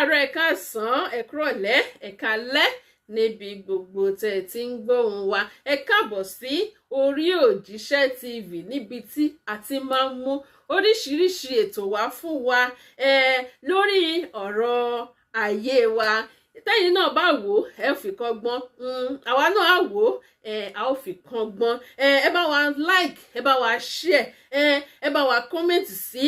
Káàárọ̀, ẹ káàsán, ẹ kúrọ̀lẹ́, ẹ káalẹ́ níbi gbogbo tẹ́ ẹ ti ń gbóhùn wa. Ẹ káàbọ̀ sí orí Òjíṣẹ́ TV, níbi tí a ti máa ń mú oríṣiríṣi ètò wá fún wa lórí ọ̀rọ̀ ayé wa. Tẹ́yìn náà bá wò ó, ẹ fi kọ́gbọ́n. Àwa náà á wò ó, a ó fi kọ́gbọ́n. Ẹ bá wa like, ẹ bá wa share, ẹ bá wa comment sí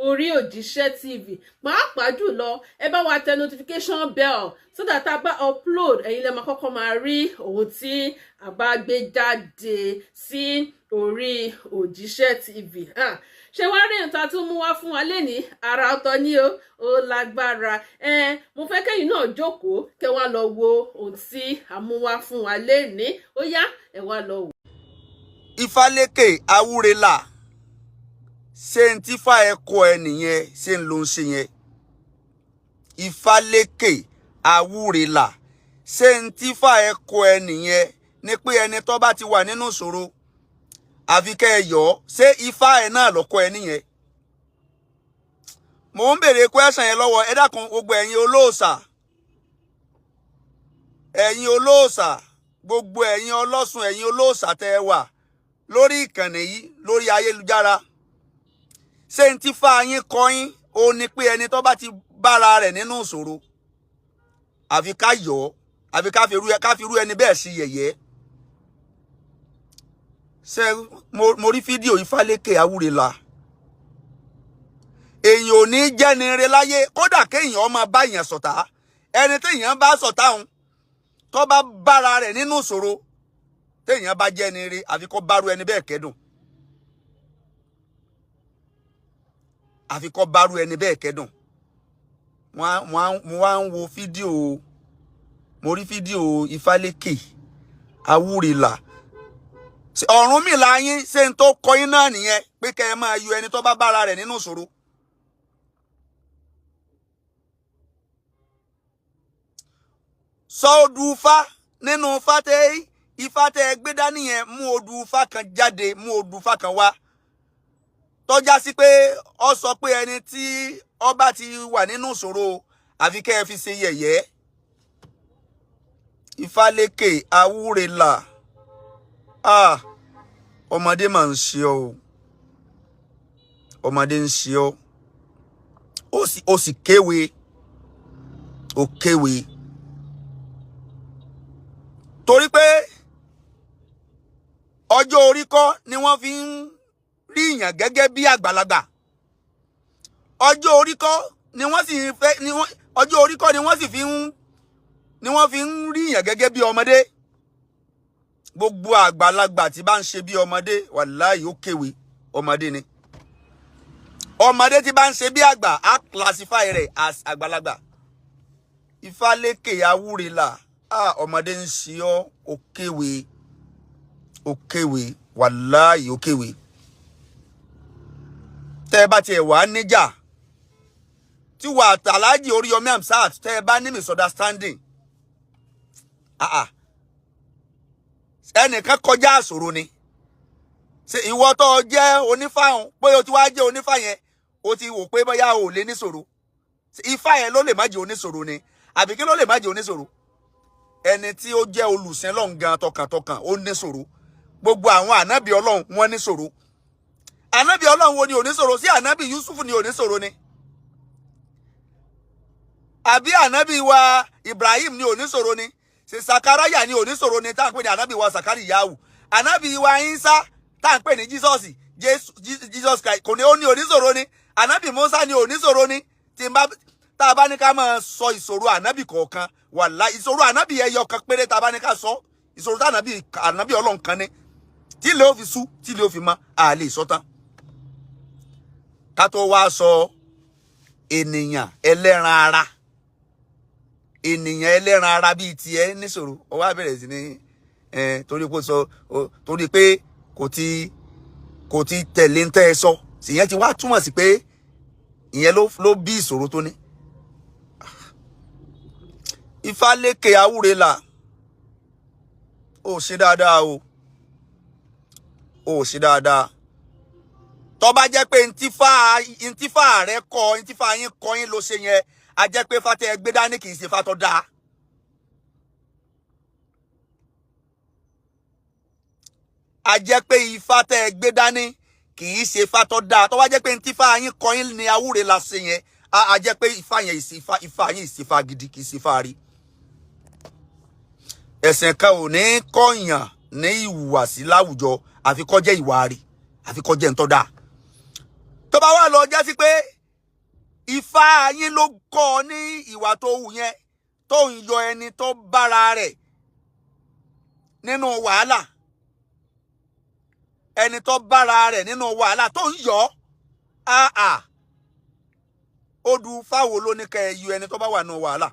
orí Òjíṣẹ́ TV. Pàápàá jùlọ, ẹ bá wa tẹ notification bell so that a bá upload, ẹ̀yin lẹ máa kọ́kọ́ máa rí ohun tí a bá gbé jáde sí orí Òjíṣẹ́ TV. Ṣé wàá rí nǹkan tó mú wá fún wa lénìí? Ara ọ̀tọ̀ ni o, ó lágbára. Mo fẹ́ kẹ́yìn náà jókòó, kẹ́ wá lọ wo ohun tí a mú wá fún wa lénìí. Ó yá, ẹ wá lọ wò. Ifálékè Awúrẹ́là, ṣé ń tí fà ẹ kọ ẹ nìyẹn? Ṣé ń ló ń ṣe yẹn? Ifálékè Awúrẹ́là, ṣé ń tí fà ẹ kọ ẹ nìyẹn ni pé ẹni tó bá ti wà nínú ìṣòro, àfi kẹ́ ẹ yọ ọ́? Ṣé ifá ẹ náà lọ́kọ ẹ nìyẹn? Mò ń béèrè question yẹn lọ́wọ́ ẹ. Dákun, gbogbo ẹ̀yin olóòṣà, ẹ̀yin olóòṣà, gbogbo ẹ̀yin ọlọ́sùn, ẹ̀yin olóòṣà tẹ́ ẹ wà lórí ìkànnì yìí, lórí ayélujára, ṣé ń tí fà yín kọ́ yín ó ní pé ẹni tó bá ti bára rẹ̀ nínú ìṣòro, àfi ká yọ ọ́, àfi ká fi irú ẹni bẹ́ẹ̀ sí yẹ̀yẹ́? Ṣé mo rí fídíò Ifálékè Awúrẹ́là. Èèyàn ò ní jẹ́ni re láyé, kódà kéèyàn ọmọ bá èèyàn ṣọ̀tá. Ẹni téèyàn bá ṣọ̀tá òun, tó bá bára rẹ̀ nínú ìṣòro, téèyàn bá jẹ́ni re, àfi kó bárú ẹni bẹ́ẹ̀ kẹ́dùn, àfi kó bárú ẹni bẹ́ẹ̀ kẹ́dùn. Mo wá ń wo fídíò, mo rí fídíò Ifálékè Awúrẹ́là. Ọ̀rúnmìlà yín, ṣé n tó kọ yín náà nìyẹn pé kẹ́ ẹ máa yọ ẹni tó bá bára rẹ̀ nínú ìṣòro? Sọ odù Ifá nínú Ifá tẹ́ Ifá tẹ́ gbé dání yẹn, mú odù Ifá kan jáde, mú odù Ifá kan wá tọ́já sí pé ọ sọ pé ẹni tí ó bá ti wà nínú ìṣòro, àfi kẹ́ ẹ fi ṣe yẹ̀yẹ́. Ifálékè Awúrẹ́là, ah, ọmọdé máa ń ṣe ọ o, ọmọdé ń ṣe ọ. Ó sì kéwe, ó kéwe, torí pé ọjọ́ orí kọ́ ni wọ́n fi ń rí ìyàn gẹ́gẹ́ bí àgbàlagbà. Ọjọ́ orí kọ́ ni wọ́n sì fẹ́ ni wọ́n, ọjọ́ orí kọ́ ni wọ́n sì fi ń ni wọ́n fi ń rí ìyàn gẹ́gẹ́ bí ọmọdé. Gbogbo àgbàlagbà tí bá ń ṣe bí ọmọdé, wàláhì, ó kéwe, ọmọdé ni. Ọmọdé tí bá ń ṣe bí àgbà, á classify rẹ̀ as àgbàlagbà. Ifálékè Awúrẹ́là, ah, ọmọdé ń ṣe ọ́, ó kéwe, ó kéwe, wàláhì, ó kéwe. Tẹ́ ẹ bá tiẹ̀ wá níjà tí wà Alhaji Oríyọmí Hamzat, tẹ́ ẹ bá ní misunderstanding, ah ah, ẹnìkan kọjá àṣòro ni. Ṣe ìwọ tó jẹ́ onífáhùn pé o ti wá jẹ́ onífá yẹn, o ti wò pé bóyá o ò lè níṣòro? Ifá yẹn ló lè má jẹ́ oníṣòro ni, àbí kí ló lè má jẹ́ oníṣòro? Ẹni tí ó jẹ́ olùsìn Ọlọ́run gan tọkàntọkàn, ó níṣòro. Gbogbo àwọn ànábì Ọlọ́run, wọ́n níṣòro. Ànábì Ọlọ́run wo ni oníṣòro? Sí ànábì Yusuf ni oníṣòro ni, àbí ànábì wa Ibrahim ni oníṣòro ni? Ṣe Sakaraya ni oníṣòro ni, tá à ń pè ní ànábì wa Sakariyahu? Ànábì wa Isa, tá à ń pè ní Jesus, Jesus Christ, kò ní ó ní oníṣòro ni? Ànábì Musa ni oníṣòro ni? Tí n bá tá a bá ní ká máa sọ ìṣòro ànábì kọ̀ọ̀kan, wàláhì, ìṣòro ànábì ẹyọ kan péré, tá a bá ní ká sọ ìṣòro tá ànábì Ọlọ́run kan ní, tí ilé ó fi sú, tí ilé ó fi mọ́, a lè sọ tán. Ká tó wá sọ ènìyàn ẹlẹ́ran ara, ènìyàn ẹlẹ́ran ara bíi tiẹ̀ níṣòro, ó wá bẹ̀rẹ̀ sí ní torí pé sọ, torí pé kò ti tẹ̀lé ń tẹ́ ẹ sọ, ìyẹn ti wá túmọ̀ sí pé ìyẹn ló bí ìṣòro tó ní. Ifálékè Awúrẹ́là, ó ṣe dáadáa o, ó ṣe dáadáa. Tó bá jẹ́ pé ntífà rẹ kọ, ntífà yín kọ yín ló ṣe yẹn. A jẹ́ pé fatẹ́ ẹ gbé dání kì í ṣe fatọ́ dáa. A jẹ́ pé ifá tẹ́ ẹ gbé dání kì í ṣe fatọ́ dáa. Tó wá jẹ́ pé ní tífá yín kọ́ yín ní awúre la ṣe yẹn, a jẹ́ pé ifá yẹn ìṣèfá, ifá yín ìṣèfá gidi, kì í ṣèfá rí. Ẹ̀sìn kan ò ní kọ̀yàn ní ìhùwàsí láwùjọ àfi kó jẹ́ ìwà rí, àfi kó jẹ́ ntọ́ dáa. Tó bá wà lọ jẹ́ sí pé ifá yín ló kọ́ ọ ní ìwà tó hù yẹn, tó ń yọ ẹni tó bára rẹ̀ nínú wàhálà, ẹni tó bára rẹ̀ nínú wàhálà tó ń yọ áà, odù fáwo ló ní kẹ́ ẹ yọ ẹni tó bá wà nínú wàhálà?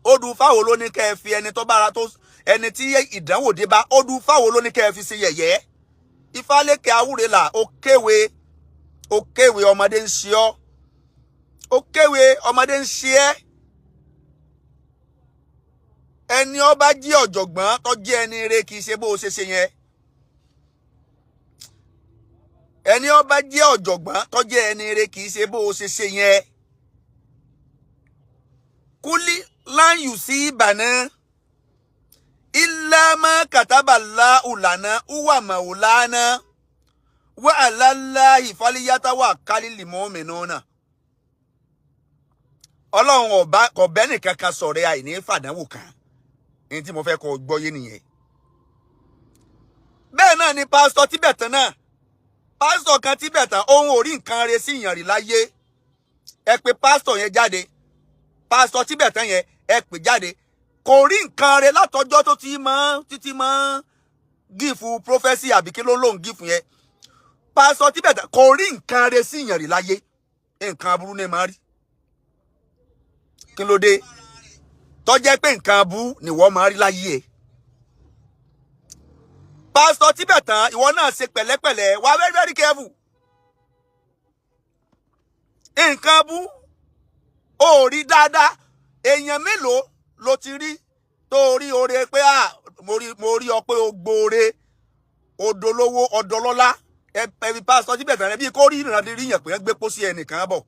Odù fáwo ló ní kẹ́ ẹ fi ẹni tó bára tó ẹni tí ìdánwò dé bá? Odù fáwo ló ní kẹ́ ẹ fi ṣe yẹ̀yẹ́? Ifálékè Awúrẹ́là, ó kéwe, ó kéwe, ọmọdé ń ṣe ọ́. Ó kéwe, ọmọdé ń ṣe ẹ́. Ẹni ó bá jí ọ̀jọ̀gbọ́n tó jẹ́ ẹni rere kì í ṣe bó o ṣe ṣe yẹn. Ẹni ó bá jẹ́ ọ̀jọ̀gbọ́n tó jẹ́ ẹni rere kì í ṣe bó o ṣe ṣe yẹn. Kúlí láyù sí ìbànú ìlàmà kàtàbàlà ùlànà uwà màwùlànà wà àlàlà ìfàlíyàtàwà kálílì mọ́mìnà. Ọlọ́run ọba kò bẹ́ẹ̀ nìkan kan sọ̀rọ̀ àìní fàdánwò kan ní tí mo fẹ́ kọ́ gbọ́yé nìyẹn. Bẹ́ẹ̀ náà ni pásítọ̀ Tíbẹ̀tàn náà, pásítọ̀ kan Tíbẹ̀tàn, òun ò rí nǹkan re sí ìyàn rí láyé. Ẹ pé pásítọ̀ yẹn jáde, pásítọ̀ Tíbẹ̀tàn yẹn, ẹ pè jáde. Kò rí nǹkan re látọjọ́ tó ti mọ́ títí mọ́ give prophecy àbí kí ló lóun give yẹn. Pásítọ̀ Tíbẹ̀tàn kò rí nǹkan re sí ìyàn rí láyé, nǹkan aburú ni máa rí. Kí ló dé tó jẹ́ pé nǹkan aburú ni wọ́n máa rí láyé ẹ̀? Pásítọ̀ Tíbẹ̀tàn, ìwọ náà ṣe pẹ̀lẹ́pẹ̀lẹ́, wà very very careful. Nǹkan abú ó rí dáadáa. Èèyàn mélòó ló ti rí tó rí oore pé à mo rí ọ pé o gbóore, odolówó, ọdọlọ́lá? Ẹbí pásítọ̀ Tíbẹ̀tàn rẹ bíi kó rí ìrìnà rí yàn pé wọ́n gbé pósí ẹnìkan bọ̀,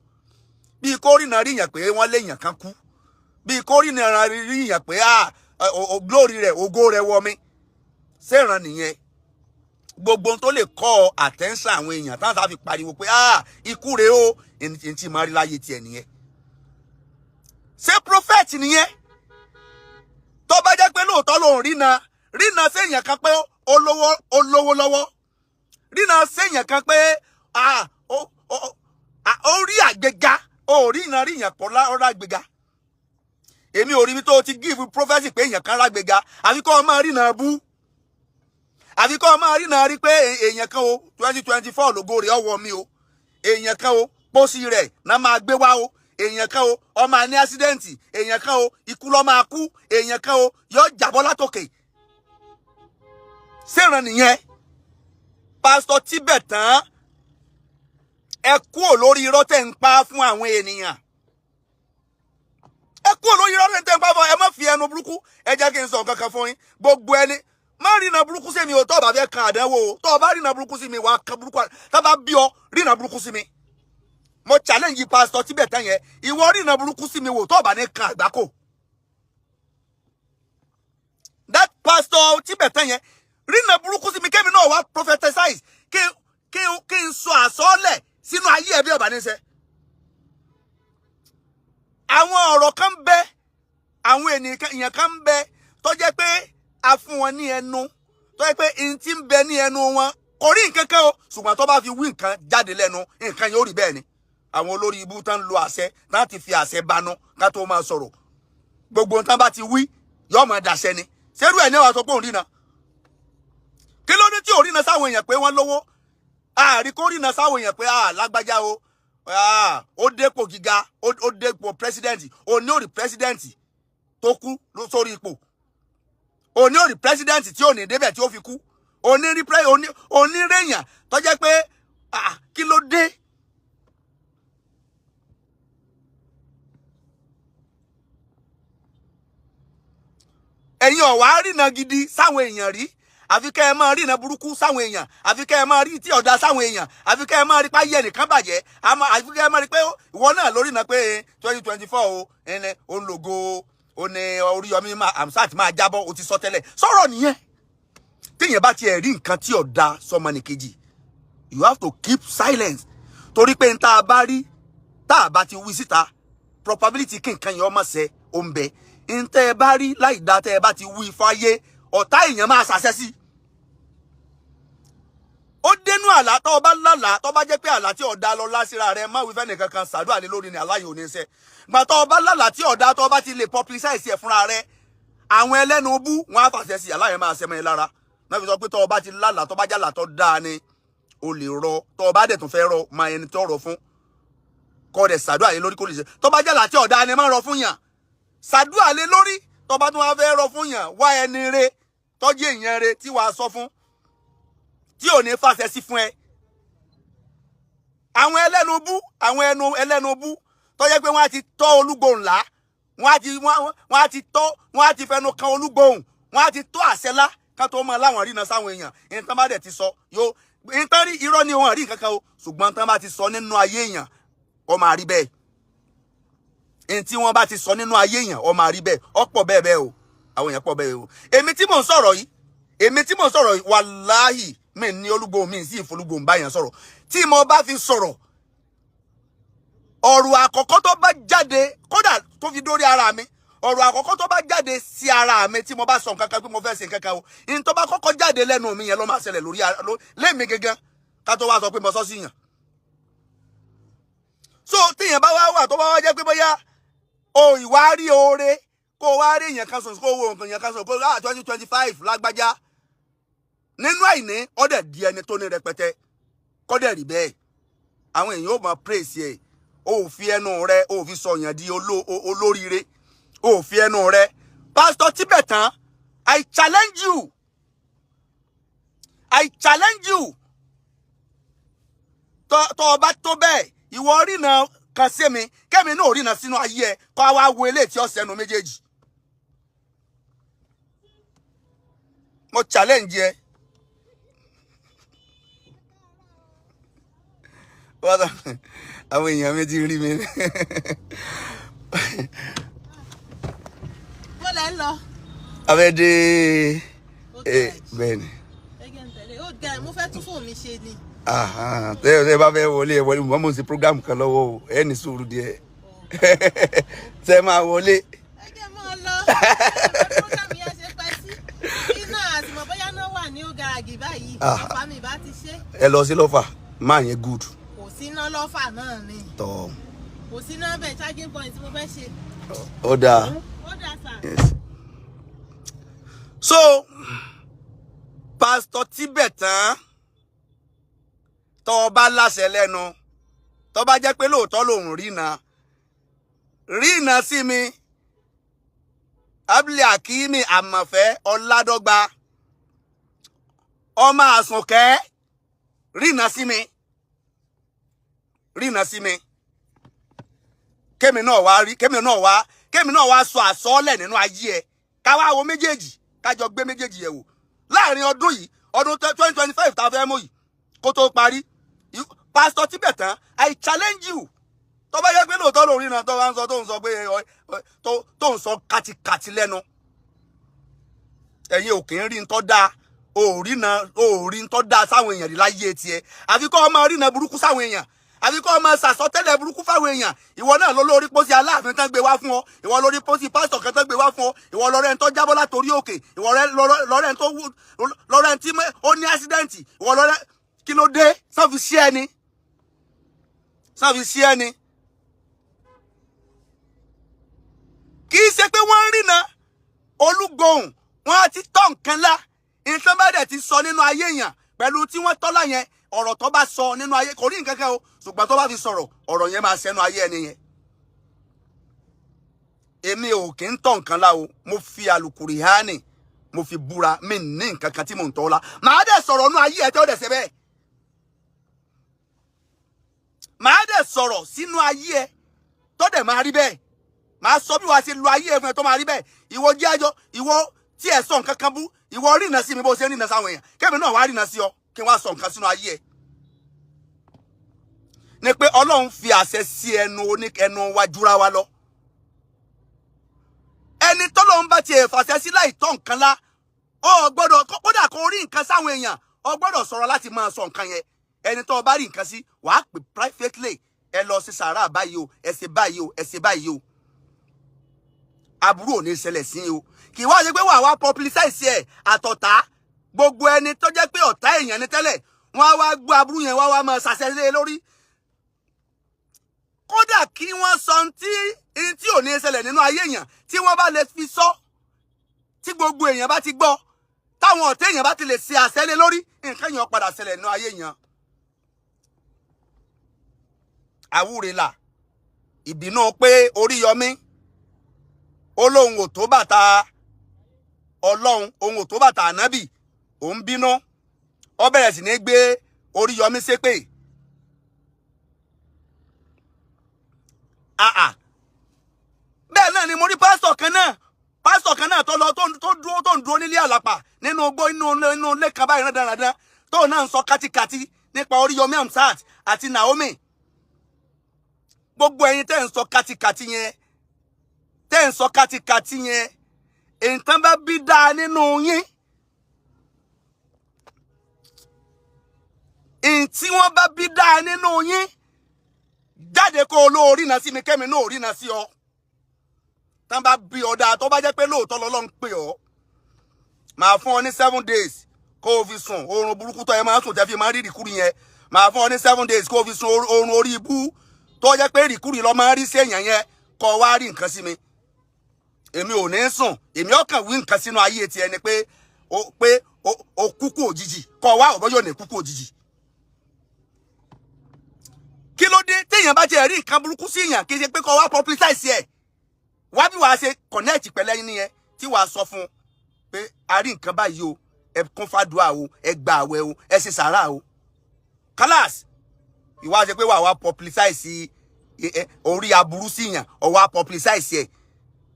bíi kó rí ìrìnà rí yàn pé wọ́n lé yàn kan kú, bíi kó rí ìrìnà rí yàn pé à glory rẹ̀, ògo rẹ̀ wọ mi ṣèràn nìyẹn. Gbogbo ohun tó lè kọ́ attention àwọn èèyàn táwọn sáà fi pariwo pé ah, ikú rèé o, ẹni tí máa rí láyé tiẹ̀ nìyẹn. Ṣé prophet nìyẹn? Tó bá jẹ́ pé lóòótọ́ lòun rína rína séèyàn kan pé olówó, olówó lọ́wọ́, rína séèyàn kan pé ah, ó rí àgbéga, ó rína ríyàn pọ̀ ọ̀rọ̀ àgbéga. Èmi ò rí ibi tó o ti give prophecy pé èèyàn kan rágbéga, àfi kọ́ ọ máa rína bú, àfi kọ́ ọ máa rína rí pé èèyàn kan o, 2024 lógo rẹ̀ ọwọ́ mi o, èèyàn kan o, pósí rẹ̀ náà máa gbé wá o, èèyàn kan o, ó máa ní accident, èèyàn kan o, ikú ló máa kú, èèyàn kan o, yóò jábọ́ látòkè. Ṣèràn nìyẹn? Pásítọ̀ Tíbẹ̀tàn, ẹ kúrò lórí irọ́ tẹ̀ ń pa fún àwọn ènìyàn. Ẹ kúrò lórí irọ́ tẹ̀ ń pa fún. Ẹ má fi ẹnu burúkú. Ẹ jẹ́ kí n sọ nǹkan kan fún yín. Gbogbo ẹni má rìnà burúkú sí mi o. Tó o bá fẹ́ kan àdánwò o, tó o bá rìnà burúkú sí mi, wàá kan burúkú. Tá bá bí ọ rìnà burúkú sí mi, mo challenge pásítọ̀ Tíbẹ̀tàn yẹn. Ìwọ rìnà burúkú sí mi wò, tó o bá ní kan àgbákò. That pastor Tíbẹ̀tàn yẹn, rìnà burúkú sí mi, kémi náà wá prophesize, kí n sọ àsọlẹ̀ sínú ayé ẹ bí ọba ní sẹ. Àwọn ọ̀rọ̀ kan bẹ, àwọn ènìyàn kan bẹ tó jẹ́ pé a fún wọn ní ẹnu, tó jẹ́ pé n tí ń bẹ ní ẹnu wọn kò rí nǹkan kan o, ṣùgbọ́n tó bá fi wí nǹkan jáde lẹ́nu, nǹkan yóò rí bẹ́ẹ̀ ni. Àwọn olórí ibú tán lo àṣẹ láti fi àṣẹ banu ká tó máa sọ̀rọ̀, gbogbo nǹkan bá ti wí yóò máa dàṣẹ ni. Ṣerú ẹ̀ ní wàá sọ pé òun rí na? Kí ló dé tí ò rí na sáwọn èèyàn pé wọ́n lówó? Àrí kó rí na sáwọn èèyàn pé lágbájá o, ó dépò gíga, ó dépò president. Òní ò rí president tó kú sórí ipò, òní ò rí president tí ò ní débẹ̀ tí ó fi kú, òní rí òní rèèyàn tó jẹ́ pé kí ló dé? Ẹ̀yin ọ̀wá rìnà gidi sáwọn èèyàn rí. Àfi kẹ́ ẹ máa rí ìran burúkú sáwọn èèyàn, àfi kẹ́ ẹ máa rí tí ọ̀dà sáwọn èèyàn, àfi kẹ́ ẹ máa rí páyé ẹnìkan bàjẹ́, àfi kẹ́ ẹ máa rí pé ìwọ náà lórí náà pé 2024 o, ẹni ó ń lògo ó ní Oríyọmí Hamzat máa jábọ́. O ti sọ tẹ́lẹ̀, sọ̀rọ̀ nìyẹn. Téèyàn bá tiẹ̀ rí nǹkan tí ọ̀dà sọmọnìkejì, you have to keep silence, torí pé n tá a bá rí, tá a bá ti wí síta, probability kí nǹkan yẹn ọmọ ṣẹ ó ń bẹ. N tẹ́ ẹ bá rí láì dá, tẹ́ ẹ bá ti wí fáyé, ọ̀tá èèyàn máa ṣàṣẹ sí. Ó dénú àlá, tó o bá lálàá, tó bá jẹ́ pé àlá tí ọ̀dà lọ lásìra rẹ, má wí fẹ́ nìkan kan, ṣàdúrà lé lórí ni, àlá yìí ò ní ṣẹ. Gbà tó o bá lálàá tí ọ̀dà, tó o bá ti lè publicize ẹ̀ fúnra rẹ, àwọn ẹlẹ́nu bú wọn á fàṣẹ sí, àlá yẹn máa ṣẹ mọ́ ẹ lára. Náà fi sọ pé tó o bá ti lálàá, tó bá jálàá tó dáa ni o lè rọ, tó o bá dẹ̀ tún fẹ́ rọ, máa ẹni tó rọ fún kọ́ dẹ̀ ṣàdúrà lé lórí kó lè ṣe. Tó bá jálàá tí ọ̀dà ni, má rọ fún yàn, ṣàdúrà lé lórí. Tó bá tún wá fẹ́ rọ fún yàn, wá ẹni re tọ́jú èèyàn re tí wàá sọ fún, tí ò ní fàṣẹ sí fún ẹ. Àwọn ẹlẹ́nu bú, àwọn ẹnu ẹlẹ́nu bú tó jẹ́ pé wọ́n á ti tọ́ olúgbòhùn lá, wọ́n á ti tọ́, wọ́n á ti fẹnu kan olúgbòhùn, wọ́n á ti tọ́ àṣẹ lá ká tó mọ láwọn rína sáwọn èèyàn. Ìtàn bá dẹ̀ ti sọ yóò ìtàn rí, irọ́ ni, wọn rí nǹkan kan o. Ṣùgbọ́n tán bá ti sọ nínú ayé èèyàn, ó máa rí bẹ́ẹ̀. Ní tí wọ́n bá ti sọ nínú ayé èèyàn, ó máa rí bẹ́ẹ̀. Ọ̀pọ̀ bẹ́ẹ̀ bẹ́ẹ̀ o, àwọn èèyàn pọ̀ bẹ́ẹ̀ o. Èmi tí mò ń sọ̀rọ̀ yìí, èmi tí mò ń sọ̀rọ̀ yìí, wàláhì, mi ní olúgbòhùn, mi sì ìfolúgbòhùn báyàn sọ̀rọ̀. Tí mo bá fi sọ̀rọ̀, ọ̀rọ̀ àkọ́kọ́ tó bá jáde, kódà tó fi dórí ara mi, ọ̀rọ̀ àkọ́kọ́ tó bá jáde sí ara mi, tí mo bá sọ nǹkan kan pé mo fẹ́ ṣe nǹkan kan o, ní tó bá kọ́kọ́ jáde lẹ́nu mi yẹn ló máa ṣẹlẹ̀ lórí lémi gangan, ká tó wá sọ pé mo sọ sí yàn. So tíyẹn bá wá wà, tó bá wá jẹ́ pé bóyá o ìwà rí oore, kó o wá rí èèyàn kan sùn, kó o wo nǹkan èèyàn kan sùn, kó o ah, 2025 lágbájá nínú àìní ọ̀dẹ̀ di ẹni tó ní rẹpẹtẹ, kọ́dẹ̀ rí bẹ́ẹ̀, àwọn èèyàn ó máa praise ẹ̀. O ò fi ẹnu rẹ, o ò fi sọ yàn di olóríire, o ò fi ẹnu rẹ. Pastor Tibetan, I challenge you, I challenge you. Tọ́ ọ bá tó bẹ́ẹ̀, ìwọ rìnà kan sí mi, kẹ́mi náà rìnà sínú ayé ẹ, kọ́ wa wo eléyìí tí ó sẹ́nu méjèèjì. Mo challenge ẹ. Àwọn èèyàn mi ti rí mi. Bó lẹ ń lọ? Abẹ́ dé bẹ́ẹ̀ ni. Old guy, mo fẹ́ tún fóònù mi ṣe ni. Tẹ́ ẹ bá fẹ́ wọlé, ẹ wọlé. Mo mọ̀ ń ṣe program kan lọ́wọ́ o, ẹ ní sùúrù díẹ̀, tẹ́ máa wọlé. Ẹ jẹ́ mọ́ ọ lọ. Program yẹn ṣe pẹ́ sí. Iná àtìmọ̀ bóyá náà wà ní gàràgì báyìí. Ọ̀fà mi bá ti ṣe. Ẹ lọ sí lọ́fà máa yẹn good. Kò sí iná lọ́fà náà ni. Tọ́. Kò sí iná bẹ́ẹ̀, charging point mo fẹ́ ṣe. Ó dáa. Ó dáa sà. Yes. So Pastor Tibetan, tọ́ ọ bá láṣẹ lẹ́nu, tọ́ bá jẹ́ pé lóòótọ́ lòun rína rína sí mi, Abdul Hakimi Àmọ̀fẹ́ Ọládọ́gba ọmọ Àsùnkẹ́, rína sí mi, rína sí mi, kémi náà wá rí, kémi náà wá sọ àsọọ́lẹ̀ nínú ayé ẹ, ká wá wo méjèèjì, kájọ gbé méjèèjì yẹ̀ wò láàrin ọdún yìí, ọdún 2025 tá a fẹ́ mú yìí, kó tó parí. Pastor Tibetan, I challenge you. Tó bá yẹ pé lóòótọ́ lórí náà tó bá ń sọ, tó ń sọ pé tó ń sọ kàtìkàtì lẹ́nu, ẹ̀yin ò kì í rí ń tọ́ dáa, ò rí na, ò rí ń tọ́ dáa sáwọn èèyàn rí láyé tiẹ̀. Àfi kọ́ ọmọ rí na burúkú sáwọn èèyàn, àfi kọ́ ọmọ sàsọtẹ́lẹ̀ burúkú fáwọn èèyàn. Ìwọ náà ló lórí pósí aláàfin tán gbé wá fún ọ, ìwọ lórí pósí pásítọ̀ kan tán gbé wá fún ọ, ìwọ lọ́rẹ́ ń tó jábọ́ látòrí òkè, ìwọ lọ́rẹ́ ń tó wú, lọ́rẹ́ ń tí ó ní accident, ìwọ lọ́rẹ́. Kí ló dé? Sáfi sí ẹni, sáfi sí ẹni. Kì í ṣe pé wọ́n ń rìnà olúgbòhùn, wọ́n á ti tọ́ nǹkan lá. Nǹkan bá dẹ̀ ti sọ nínú ayé èèyàn pẹ̀lú tí wọ́n tọ́lá yẹn, ọ̀rọ̀ tó bá sọ nínú ayé kò rí nǹkan kan o, ṣùgbọ́n tó bá fi sọ̀rọ̀, ọ̀rọ̀ yẹn máa ṣẹnu ayé ẹni yẹn. Èmi ò kì í tọ́ nǹkan lá o. Mo fi àlùkùrìhánì, mo fi búra, mi ní nǹkan kan tí mò ń tọ́ la. Màá dẹ̀ sọ̀rọ̀ nínú ayé ẹ̀ tí ó dẹ̀ ṣe bẹ́ẹ̀. Màá dẹ̀ sọ̀rọ̀ sínú ayé ẹ̀ tó dẹ̀ máa rí bẹ́ẹ̀. Màá sọ bí wàá ṣe lu ayé ẹ̀ fún ẹ tó máa rí bẹ́ẹ̀. Ìwọ jẹ́ àjọ, ìwọ tí ẹ̀ sọ nǹkan kan bú, Ìwọ rìnà sí mi bó ṣe ń rìnà sáwọn èèyàn, kẹ́mi náà wá rìnà sí ọ, kí n wá sọ nǹkan sínú ayé ẹ. Ni pé Ọlọ́run fi àṣẹ sí ẹnu oní ẹnu wa júra wa lọ. Ẹni tọ́lọ́run bá tiẹ̀ fàṣẹ sí láì tọ́ nǹkan lá, ọ gbọ́dọ̀, kódà kó rí nǹkan sáwọn èèyàn, ọ gbọ́dọ̀ sọ̀rọ̀ láti máa sọ nǹkan yẹn. Ẹni tó o bá rí nǹkan sí, wàá pè privately, ẹ lọ sí sàárà báyìí o, ẹ ṣe báyìí o, ẹ ṣe báyìí o, aburú ò ní ṣẹlẹ̀ sí o. Kì í wá ṣe pé wàá wá publicize ẹ̀ àtọ̀tá. Gbogbo ẹni tó jẹ́ pé ọ̀tá èèyàn ní tẹ́lẹ̀, wọ́n á wá gbọ́ aburú yẹn, wá wá máa ṣàṣẹ lé lórí. Kódà kí wọ́n sọ ohun tí ò ní ṣẹlẹ̀ nínú ayé èèyàn, tí wọ́n bá lè fi sọ, tí gbogbo èèyàn bá ti gbọ́, táwọn ọ̀tá èèyàn bá ti lè ṣe àṣẹ lé lórí, nǹkan yẹn padà ṣẹlẹ̀ nínú ayé èèyàn. Àwúrelà ìbínú pé Oríyọmí ó lóun ò tó bàtà Ọlọ́run, òun ò tó bàtà ànábì, òun bínú, ó bẹ̀rẹ̀ sí ní gbé Oríyọmí ṣépè. Àà, bẹ́ẹ̀ náà ni mo rí pásítọ̀ kan náà, pásítọ̀ kan náà tó lọ, tó dúró, tó ń dúró nílé àlàpà nínú igbó, inú ilé kan báyìí rádaràdán, tó náà ń sọ kátikàti nípa Oríyọmí Hamzat àti Naomi. Gbogbo ẹ̀yin tẹ́ ń sọ kátikàti yẹn, tẹ́ ń sọ kátikàti yẹn, nǹkan bá bí dáa nínú yín, tí wọ́n bá bí dáa nínú yín, jáde kó o lóo rìnà sí mi, kẹ́mi náà rìnà sí ọ. Tán bá bí ọ dáa, tó bá jẹ́ pé lóòótọ́ lọ́lọ́run pè ọ́, màá fún ọ ní 7 days kó o fi sùn oorun burúkú tó ẹ máa ń sùn tẹ́ fi máa ń rí ìrìkúrì yẹn. Màá fún ọ ní 7 days kó o fi sùn oorun orí ibú tó jẹ́ pé ìrìkúrì lọ́ máa ń rí sí èèyàn yẹn, kó o wá rí nǹkan sí mi. Èmi ò ní sùn, èmi ọkàn wí nǹkan sínú ayé tiẹ̀ ni pé o pé o kúkú òjijì, kó o wá ọ̀bọ́jọ́ ní kúkú òjijì. Kí ló dé téèyàn bá tiẹ̀ rí nǹkan burúkú sí èèyàn, kì í ṣe pé kó wá publicize ẹ̀, wá bí wàá ṣe connect pẹ̀lẹ́ yín nìyẹn, tí wàá sọ fún un pé a rí nǹkan báyìí o, ẹ kún fàdúrà o, ẹ gba àwẹ̀ o, ẹ ṣe sàárà o, kálás. Ìwà ṣe pé wàá wá publicize orí aburú sí yàn, ọ wá publicize ẹ.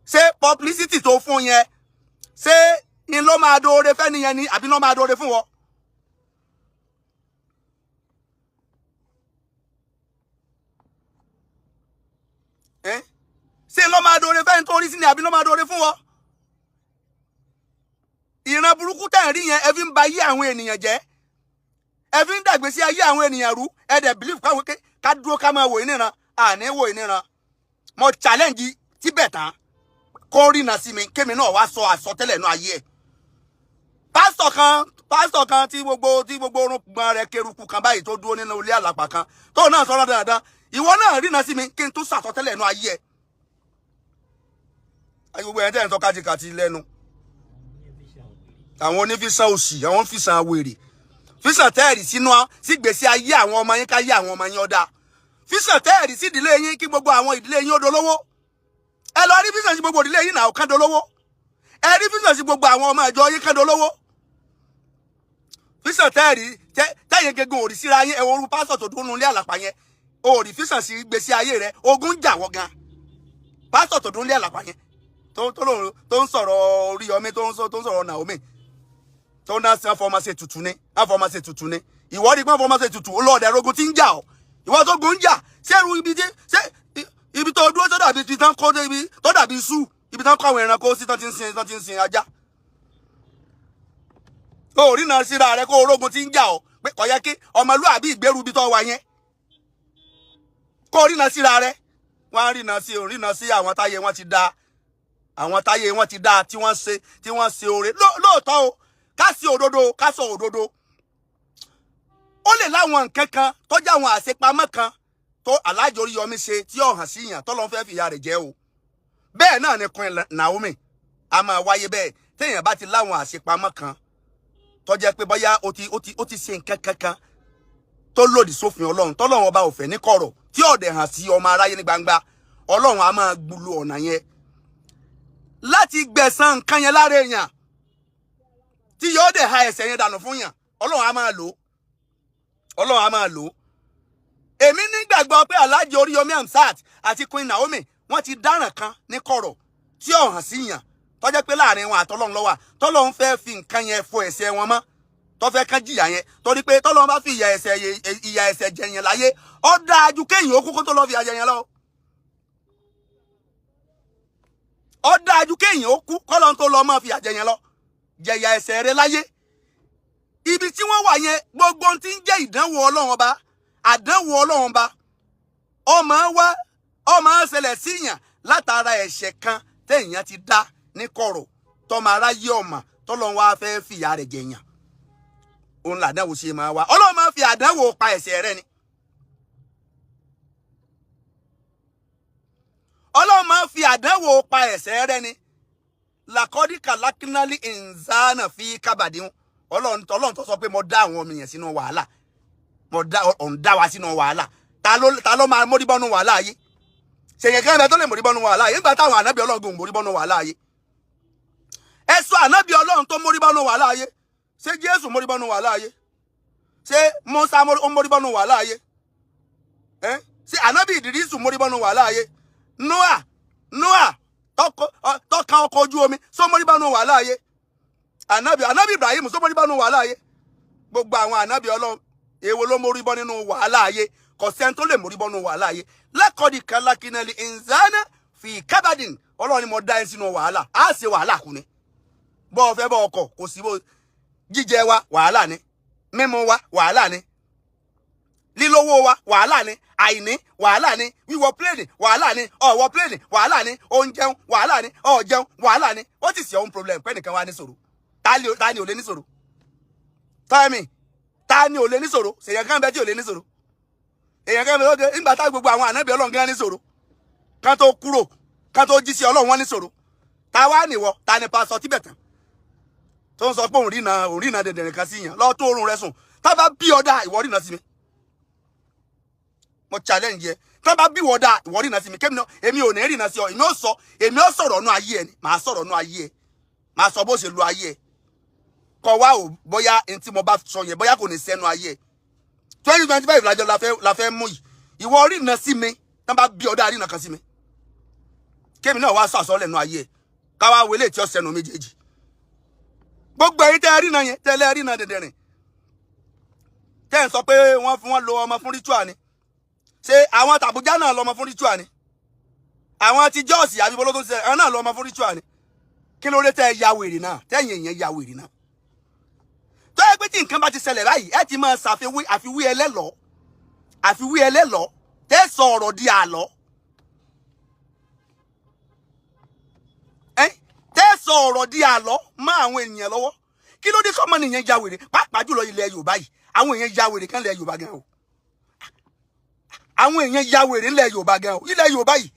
Ṣé publicity tó fún yẹn, ṣé ni ló máa dóore fẹ́ nìyẹn ni, àbí ló máa dóore fún wọn? Ṣé ló máa dóore fẹ́ nítorí sí ni, àbí ló máa dóore fún wọn? Ìran burúkú tẹ̀ ń rí yẹn, ẹ fi ń ba ayé àwọn ènìyàn jẹ́, ẹ fi ń dàgbé sí ayé àwọn ènìyàn rú. Ẹ dẹ̀ believe káwọn ká dúró ká máa wò yín níran. Àní wò yín níran. Mo challenge tíbẹ̀ tán kó rìnà sí mi, kémi náà wá sọ àsọtẹ́lẹ̀ náà ayé ẹ̀. Pásítọ̀ kan tí gbogbo orun gbọ́n rẹ̀ keruku kan báyìí, tó dúró nínú ilé àlàpà kan, tó náà sọ̀rọ̀ dáadáa, ìwọ náà rìnà sí mi kí n tún sàsọtẹ́lẹ̀ náà ayé ẹ̀. Gbogbo ẹ̀ tẹ́ ń sọ kátikàti lẹ́nu, àwọn onífísàn òsì, àwọn físàn wèrè, físàn tẹ́ẹ̀rì sínú sígbèsí ayé àwọn ọmọ yín, káyé àwọn ọmọ yín ọ̀dà, físàn tẹ́ẹ̀rì sí ìdílé yín, kí gbogbo àwọn ìdílé yín ó dolówó. Ẹ lọ rí físàn sí gbogbo ìdílé yín náà kán dolówó. Ẹ rí físàn sí gbogbo àwọn ọmọ ìjọ yín kán dolówó. Físàn tẹ́ẹ̀rì tẹ́yìn gẹ́gẹ́ òrì síra yín. Ẹ wo orú pásítọ̀ tó dúró nílé àlàpà yẹn, òrì físàn sí gbèsè ayé rẹ, ogun jà wọ́ gan. Pásítọ̀ tó dúró nílé àlàpà yẹn, tó ń sọ̀rọ̀ Oríyọmí, tó ń sọ̀rọ̀ Naomi, tó ń dá sí afọmọṣe tutù ni, afọmọṣe tutù ni. Ìwọ rí pé afọmọṣe tutù olóòdẹ rogun tí ń jà ọ. Ìwọ tó gun ń jà, ṣé irú ibi tí ṣé ibi tó dúró tó dàbí ibi tán kó ibi tó dàbí sú, ibi tán kó àwọn ẹranko sí, tán ti ń sin, tán ti ń sin ajá. Ó rí náà síra rẹ kó orógun tí ń jà ọ, pé kò yẹ kí ọmọlúàbí ìgbérú ibi tó wà yẹn, kó rí náà síra rẹ. Wọn á rí náà sí, orí náà sí àwọn táyé wọn ti da, àwọn táyé wọn ti da, tí wọ́n ṣe oore lóòótọ́ o. Ká sí òdodo, ká sọ òdodo. Ó lè láwọn nǹkan kan tó jẹ́ àwọn àṣepamọ́ kan tó Alhaji Oríyọmí ṣe tí ó hàn sí yàn, tó lọ́n fẹ́ fìyà rẹ̀ jẹ́ o. Bẹ́ẹ̀ náà ni Queen Naomi, a máa wáyé bẹ́ẹ̀. Téèyàn bá ti láwọn àṣepamọ́ kan tó jẹ́ pé bóyá ó ti ṣe nǹkan kankan tó lòdì sófin Ọlọ́run, tọ́lọ́run ọba ò fẹ́ ní kọ̀rọ̀, tí ó dẹ̀ hàn sí ọmọ aráyé ní gbangba, Ọlọ́run a máa gbulu ọ̀nà yẹn láti gbẹ̀san nǹkan yẹn lára èèyàn, tí yóò dẹ̀ ha ẹ̀ṣẹ̀ yẹn dànù fún yàn. Ọlọ́run á máa lò ó, Ọlọ́run á máa lò ó. Èmi nígbàgbọ́ pé Alhaji Oríyọmí Hamzat àti Queen Naomi, wọ́n ti dáràn kan ní kọ̀rọ̀ tí ó hàn sí yàn. Tó jẹ́ pé láàrin wọn àtọlọ́run ló wà, tọ́lọ́run fẹ́ fi nǹkan yẹn fọ ẹ̀ṣẹ̀ wọn mọ́, tó fẹ́ kán jìyà yẹn, torí pé tọ́lọ́run bá fi ìyà ẹ̀ṣẹ̀ jẹ yẹn láyé, ó dáa ju kéèyàn ó kú kó tó lọ fi ìyà jẹ yẹn lọ. Ó dáa ju kéèyàn ó kú kọ́lọ́run tó lọ máa fi ìyà jẹ yẹn lọ. Jẹ̀yà ẹ̀ṣẹ̀ rẹ láyé. Ibi tí wọ́n wà yẹn, gbogbo ohun tí ń jẹ́ ìdánwò Ọlọ́run Ọba, àdánwò Ọlọ́run Ọba, ó máa wá, ó máa ń ṣẹlẹ̀ síyàn látara ẹ̀ṣẹ̀ kan téèyàn ti dá ní kọ̀rọ̀, tọmọ aráyé ọmọ, tọ́lọ́run wá fẹ́ fìyà rẹ̀ jẹ̀yàn. Òun làdánwò ṣe máa wá. Ọlọ́run máa fi àdánwò pa ẹ̀ṣẹ̀ rẹ ni. Ọlọ́run máa fi àdánwò pa ẹ̀ṣẹ̀ rẹ ni. Làkọ́dí kàlákínálì ìnzánà fi kábàdíhùn. Ọlọ́run tó sọ pé mo dá àwọn ọmọ yẹn sínú wàhálà, mo dá òun dá wa sínú wàhálà. Ta ló máa mórí bọ́nú wàhálà yìí? Ṣèyàn kan bẹ tó lè mórí bọ́nú wàhálà yìí? Nígbà táwọn ànábì Ọlọ́run gùn mórí bọ́nú wàhálà yìí, ẹ sọ ànábì Ọlọ́run tó mórí bọ́nú wàhálà yìí. Ṣé Jésù mórí bọ́nú wàhálà yìí? Ṣé Mùsá mórí bọ́nú wàhálà yìí? Ẹ ṣé ànábì Ìdírísù mórí bọ́nú wàhálà yìí? Noah tọ́ka ọkọ̀ ojú omi, sọ mórí bọ́nú wàhálà yìí? Ànábì Ibrahim, sọ mórí bọ́nú wàhálà yìí? Gbogbo àwọn ànábì Ọlọ́run, èwo ló mórí bọ́ nínú wàhálà ayé? Kò sẹ́ni tó lè mórí bọ́ nínú wàhálà ayé. Lẹ́kọ̀ọ́dì kálákínẹ́lì ìnzánà fi kábàdìn. Ọlọ́run ni mo dá ẹ sínú wàhálà, á ṣe wàhálà kù ni. Bọ́ ọ fẹ́ bọ́ ọkọ̀, kò sí bó jíjẹ wa wàhálà ni, mímu wa wàhálà ni, lílówó wa wàhálà ni, àìní wàhálà ni, wíwọ pléènì wàhálà ni, ọ̀wọ́ pléènì wàhálà ni, oúnjẹun wàhálà ni, ọ̀jẹun wàhálà ni. What is your own problem? Pẹ́ nìkan wá ní sọ̀rọ̀, ta ni ò lè ní sọ̀rọ̀? Tell ta ni ò lè níṣòro? Ṣèyàn kan bẹ tí ò lè níṣòro? Èèyàn kan bẹ lóde nígbà tá gbogbo àwọn ànábì Ọlọ́run gan níṣòro, kán tó kúrò, kán tó jí sí Ọlọ́run, wọn níṣòro. Ta wá nìwọ? Ta ni pásọ tíbẹ̀tàn tó ń sọ pé òun rìnà, òun rìnà dẹ̀dẹ̀rẹ̀ kan sí yàn lọ tó oorun rẹ sùn? Tá bá bí ọ̀dà, ìwọ rìnà sí mi, mo challenge yẹ. Tá bá bí wọ́dà, ìwọ rìnà sí mi, kémi náà èmi ò ní rìnà sí ọ. Èmi ò sọ, èmi ò sọ̀rọ̀ nú ayé ẹ ni, màá sọ̀rọ̀ nú ayé ẹ, màá sọ bó ṣe lu ayé ẹ. Kọ wá o, bóyá n tí mo bá sọ yẹn, bóyá kò ní sẹ́nu ayé ẹ. 2025 lájọ la fẹ́ mú yìí. Ìwọ rìnà sí mi, tá bá bí ọ̀dà, rìnà kan sí mi, kémi náà wá sọ àsọlẹ̀ nú ayé ẹ, káwá wọlé tí ó sẹ́nu méjèèjì. Gbogbo ẹ̀yin tẹ́ ẹ rìnà yẹn, tẹ́lẹ̀ rìnà dẹ̀dẹ̀rìn, tẹ́ ẹ̀ sọ pé wọ́n fún wọn lo ọmọ fún ritual ni, ṣé àwọn tàbújá náà lọmọ fún ritual ni? Àwọn ti jọ́ọ̀sì àbí bolo tó ń ṣe, àwọn náà lọmọ fún ritual ni? Kí ló dé tẹ́ ẹ ya wèrè náà, tẹ́yìn èèyàn ya wèrè náà, tó yẹ pé tí nǹkan bá ti ṣẹlẹ̀ báyìí, ẹ ti máa ṣàfiwé, àfiwé ẹlẹ́lọ́ọ́, àfiwé ẹlẹ́lọ́ọ́, tẹ́ sọ ọ̀rọ̀ di àlọ́, ẹ tẹ́ sọ ọ̀rọ̀ di àlọ́ mọ́ àwọn ènìyàn lọ́wọ́? Kí ló dé sọmọ nìyẹn ya wèrè? Pàápàá jùlọ ilẹ̀ Yorùbá yìí, àwọn èèyàn ya wèrè kan ilẹ̀ Yorùbá gan o. Àwọn èèyàn ya wèrè ńlẹ̀ Yorùbá gan o. Ilẹ̀ Yorùbá yìí,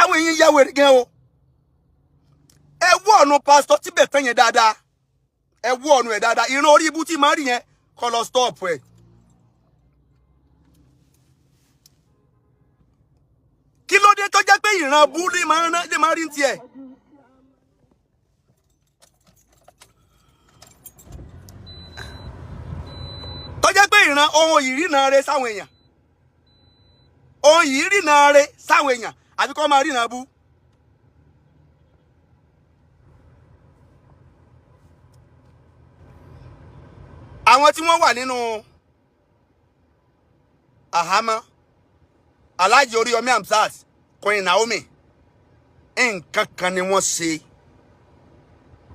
àwọn èèyàn ya wèrè gan o. Ẹ wọ́ ọ̀nà pásítọ̀ tíbẹ̀ tán yẹn dáadáa, ẹ wọ́ ọ̀nà ẹ̀ dáadáa. Ìran orí ibú tí màá rí yẹn kọ́ lọ stop ẹ̀. Kí ló dé tó jẹ́ pé ìran bú lè máa rí tiẹ̀? Tó jẹ́ pé ìran ohun ìrìnà rẹ sáwọn èèyàn, ohun ìrìnà rẹ sáwọn èèyàn, àbí kọ́ máa ríran bú. Àwọn tí wọ́n wà nínú àhámọ́ Alhaji Oríyọmí Hamzat, Queen Naomi, nǹkan kan ni wọ́n ṣe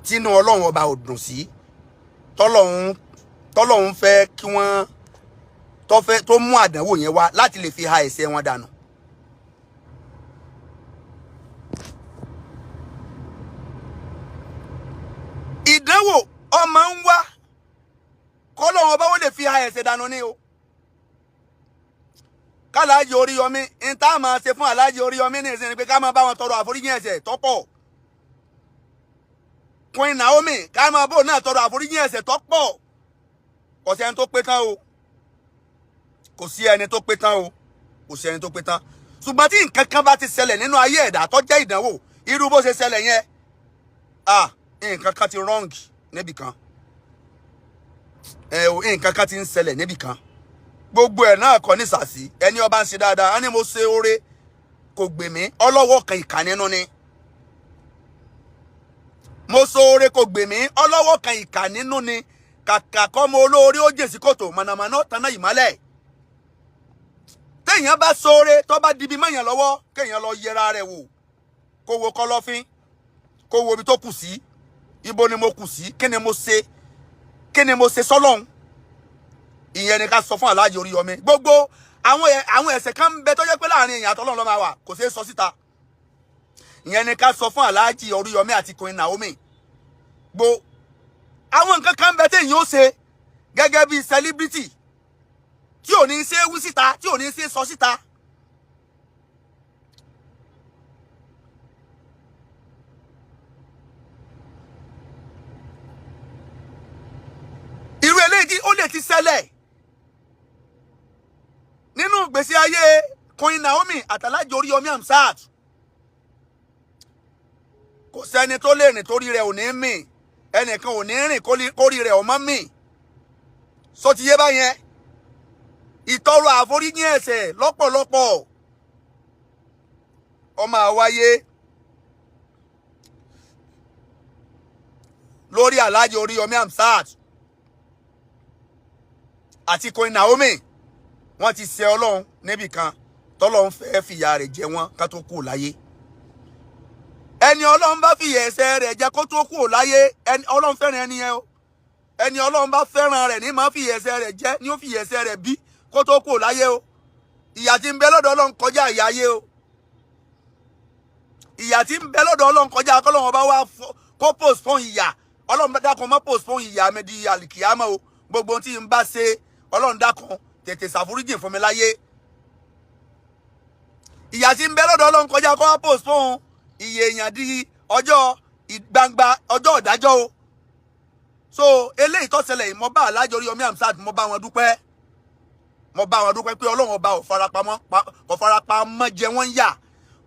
tínú Ọlọ́run Ọba ò dùn sí, tọ́lọ́hún fẹ́ kí wọ́n tọ́fẹ́ tó mú àdánwò yẹn wá láti lè fi ha ẹ̀ṣẹ̀ wọn dànù. Ìdánwò ọmọ ń wá kọ́lọ́hún ọba ó lè fi ha ẹ̀ṣẹ̀ dànù ni o. Kálàájì Oríyọmí, n tá a máa ṣe fún Alhaji Oríyọmí ní ìsinmi pé ká máa bá wọn tọrọ àforíjì ẹ̀ṣẹ̀ tọ́pọ̀. Queen Naomi, ká máa bò náà tọrọ àforíjì ẹ̀ṣẹ̀ tọ́pọ̀. Kò sí ẹni tó pé tán o, kò sí ẹni tó pé tán o, kò sí ẹni tó pé tán. Ṣùgbọ́n tí nǹkan kan bá ti ṣẹlẹ̀ nínú ayé ẹ̀dá tó jẹ́ ìdánwò, irú bó ṣe ṣẹlẹ̀ yẹn, ah, nǹkan kan ti wrong níbì kan. Ẹ o, nǹkan kan ti ń ṣẹlẹ̀ níbì kan. Gbogbo ẹ̀ náà kọ́ ní sàsí. Ẹni ọba ń ṣe dáadáa, á ní mo ṣe oore kò gbè mí, ọlọ́wọ́ kan ìkà nínú ni. Mo ṣoore kò gbè mí, ọlọ́wọ́ kan ìkà nínú ni. Kàkà kọ́ mo olóore ó jèsì kòtò, mọ̀nàmọ́ná tanná ìmọ́lẹ̀. Téèyàn bá ṣoore, tó bá dibi mọ́yàn lọ́wọ́, kéèyàn lọ yẹra rẹ̀ wò, kó wo kọ́lọ́fín, kó wo ibi tó kù sí. Ibo ni mo kù sí? Kí ni mo ṣe? Kí ni mo ṣe sọ́lọ́hún? Ìyẹn ni ká sọ fún Aláàjì Oríyọmí. Gbogbo àwọn ẹ̀ṣẹ̀ kan ń bẹ tó jẹ́ pé láàrin èèyàn àtọlọ́run ló máa wà, kò ṣeé sọ síta. Ìyẹn ni ká sọ fún Aláàjì Oríyọmí àti Queen Naomi. Gbo àwọn nǹkan kan ń bẹ téèyàn ó ṣe gẹ́gẹ́ bí celebrity tí ò ní ṣe wí síta, tí ò ní ṣe sọ síta. Irú eléyìí ó lè ti ṣẹlẹ̀ nínú ìgbésí ayé Queen Naomi àtàlájì Oríyọmí Hamzat. Kò sẹ́ni tó lè rìn torí rẹ̀ ò ní mì, ẹnìkan ò ní rìn kórí rẹ̀ ò mọ́ mì. Sọ ti yé báyẹn? Ìtọrọ àforíjì ẹ̀ṣẹ̀ lọ́pọ̀lọpọ̀ ó máa wáyé lórí Alhaji Oríyọmí Hamzat àti Queen Naomi. Wọ́n ti ṣe Ọlọ́run níbì kan tọ́lọ́run fẹ́ẹ́ fìyà rẹ̀ jẹ wọ́n ká tó kú láyé. Ẹni Ọlọ́run bá fìyà ẹ̀ṣẹ̀ rẹ̀ jẹ kó tó kú láyé, ẹni Ọlọ́run fẹ́ràn ẹni yẹn o. Ẹni Ọlọ́run bá fẹ́ràn rẹ̀ ní máa fìyà ẹ̀ṣẹ̀ rẹ̀ jẹ, ní ó fìyà ẹ̀ṣẹ̀ rẹ̀ bí kó tó kú láyé o. Ìyà tí ń bẹ lọ́dọ̀ Ọlọ́run kọjá ìyà ayé o. Ìyà tí ń bẹ lọ́dọ̀ Ọlọ́run kọjá kọ́lọ́run ọba wá kó postpone ìyà. Ọlọ́run dákun, má postpone ìyà mi di àlìkìyámọ̀ o. Gbogbo ohun tí ń bá ṣe, Ọlọ́run dákun, tètè ṣàforíjì fún mi láyé. Ìyà tí ń bẹ lọ́dọ̀ Ọlọ́run kọjá kó wá postpone iye èèyàn di ọjọ́ gbangba ọjọ́ ìdájọ́ o. So eléyìí tó ṣẹlẹ̀ yìí, mo bá Alhaji Oríyọmí Hamzat, mo bá wọn dúpẹ́, mo bá wọn dúpẹ́ pé Ọlọ́run ọba ò farapamọ́, kò farapamọ́ jẹ wọ́n ń yà.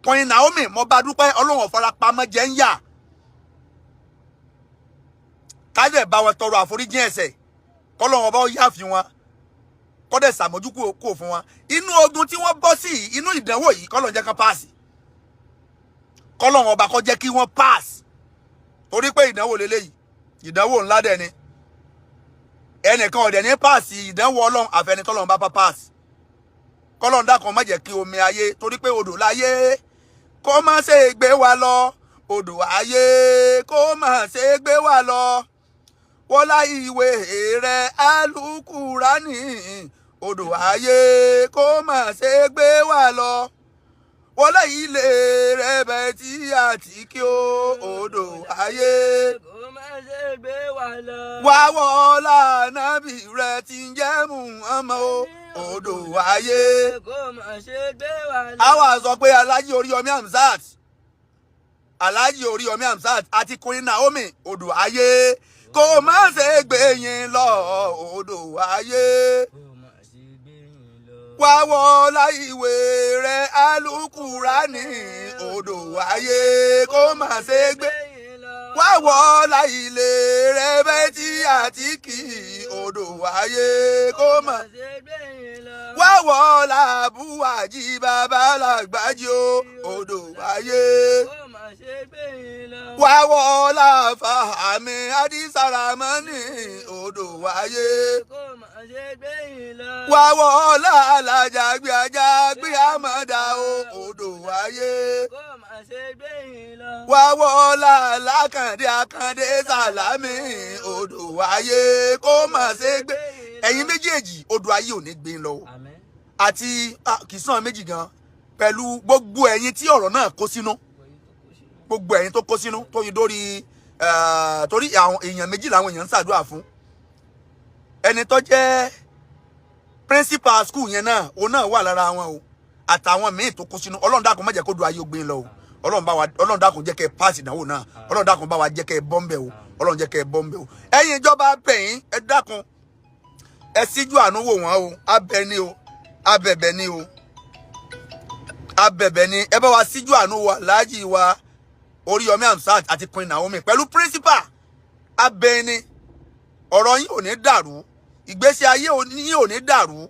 Queen Naomi, mo bá dúpẹ́, Ọlọ́run ò farapamọ́ jẹ ń yà. Kájọ̀ ẹ̀ bá wọn tọrọ àforíjì ẹ̀ṣẹ̀, kọ́lọ́run ọba ó yáàfin wọn, kọ́dẹ̀ sàmójúkú kò fún wọn. Inú ogun tí wọ́n bọ́ sí, inú ìdánwò yìí, kọ́lọ́run jẹ́ kán páàsì, kọ́lọ́run ọba kó jẹ́ kí wọ́n páàsì, torí pé ìdánwò lélẹ́yìí, ìdánwò ńlá dẹ̀ ni. Ẹnìkan ọ̀dẹ̀ ní páàsì ìdánwò Ọlọ́run àfẹnitọ́lọ́run bá páàsì. Kọ́lọ́run dákun, má jẹ́ kí omi ayé, torí pé odò láyé, kó má ṣe gbé wa lọ. Odò ayé, kó má ṣe gbé wa lọ. Wọlá ìwé rẹ̀ Alukurani, odò ayé, kó má ṣe gbé wa lọ. Wọlé ilé rẹ̀ bẹ̀ tí àti kí o, odò ayé, kó má ṣe gbé wa lọ. Wá wọlá nábì rẹ̀ tí ń jẹ́ Muhammad o, odò ayé, kó má ṣe gbé wa lọ. A wá sọ pé Alhaji Oríyọmí Hamzat, Alhaji Oríyọmí Hamzat àti Queen Naomi, odò ayé, kó má ṣe gbé yín lọ. Odò ayé, kó má ṣe gbé yín lọ. Wá wọlá ìwé rẹ̀ Alukurani, odò ayé, kó má ṣe gbé yín lọ. Wá wọlá ilé rẹ̀ bẹ́tí àti kì í, odò ayé, kó má ṣe gbé yín lọ. Wá wọlá búwájì bàbá làgbájì o, odò ayé, kó má ṣe gbé yín lọ. Wá wọlá fàmì àdìsáramọ́nì, odò ayé, kó má ṣe gbé yín lọ. Wá wọlá alájà gbé ajá gbé àmọ́dá o, odò ayé, kó má ṣe gbé yín lọ. Wá wọlá lákàndé àkàndé sàlámì, odò ayé, kó má ṣe gbé ẹ̀yin méjèèjì. Odò ayé ò ní gbé lọ o. Àmín. Àti kìsàn méjì gan pẹ̀lú gbogbo ẹ̀yin tí ọ̀rọ̀ náà kó sínú, gbogbo ẹ̀yin tó kó sínú tó yí dórí, torí àwọn èèyàn méjì làwọn èèyàn ń ṣàdúrà fún. Ẹni tó jẹ́ principal school yẹn náà, òun náà wà lára wọn o, àtàwọn míì tó kó sínú. Ọlọ́run dákun, má jẹ́ kó du ayé ogbin lọ o. Ọlọ́run bá wa, Ọlọ́run dákun, jẹ́ kẹ́ ẹ pass ìdánwò náà. Ọlọ́run dákun, bá wa jẹ́ kẹ́ ẹ bọ́m̀bẹ̀ o. Ọlọ́run jẹ́ kẹ́ ẹ bọ́m̀bẹ̀ o. Ẹ̀yin ìjọba, abẹ̀yìn, ẹ dákun, ẹ síjú àánú wò wọ́n o. Abẹ ni o, abẹ̀bẹ̀ ni o, abẹ̀bẹ̀ ni. Ẹ bá wa síjú àánú wo Alhaji wa Oríyọmí Hamzat àti Queen Naomi pẹ̀lú principal. Abẹ ni. Ọ̀rọ̀ yín ò ní dàrú, ìgbésí ayé yín ò ní dàrú,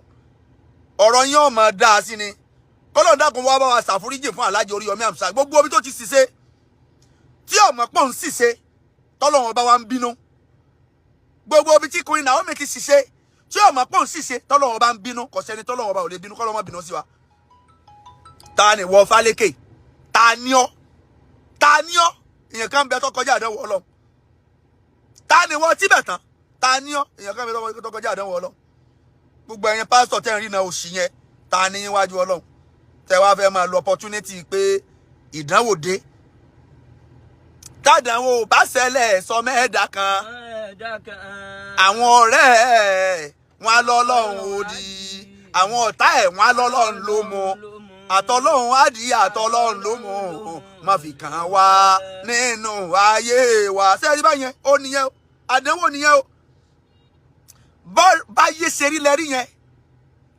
ọ̀rọ̀ yín ò máa dáa sí ni. Kọ́lọ́n dákun, wá bá wa ṣàforíjì fún Alhaji Oríyọmí Hamzat, gbogbo omi tó ti ṣiṣẹ́ tí ọmọ pọ̀ ń ṣiṣẹ́. Tọ́lọ́run bá wa ń bínú. Gbogbo ibi tí Queen Naomi ti ṣiṣẹ́ tí ó mọ̀ pọ̀ ń ṣiṣẹ́, tọ́lọ́run bá ń bínú. Kò sẹ́ni tọ́lọ́run bá ò lè bínú. Kọ́lọ́run má bínú sí wa. Ta ni wọ Fálékè? Ta ni ọ́? Ta ni ọ́? Èèyàn kan bẹ tó kọjá àdánwò Ọlọ́run. Ta ni wọ́n tíbẹ̀ tán? Ta ni ọ́? Èèyàn kan bẹ tó kọjá àdánwò Ọlọ́run. Gbogbo ẹ̀yin pásítọ̀ tẹ́ ń rí náà òṣì yẹn, ta ni níwájú Ọlọ́run tẹ́ wá fẹ́ máa lo opportunity pé ìdánwò dé? Tádánwò bá ṣẹlẹ̀ sọ mẹ́ẹ̀dá kan, Ẹ̀dá kan. àwọn ọ̀rẹ́ ẹ̀ wọn á lọ́lọ́run òdì, àwọn ọ̀tá ẹ̀ wọn á lọ́lọ́run ló mú, àtọlọ́run á di àtọlọ́run ló mú, má fi kàn wá nínú ayé wa. Sẹ́ẹ̀rí báyẹn? Ó nìyẹn o, àdánwò nìyẹn o. Báyé ṣe rí lẹ́rí yẹn.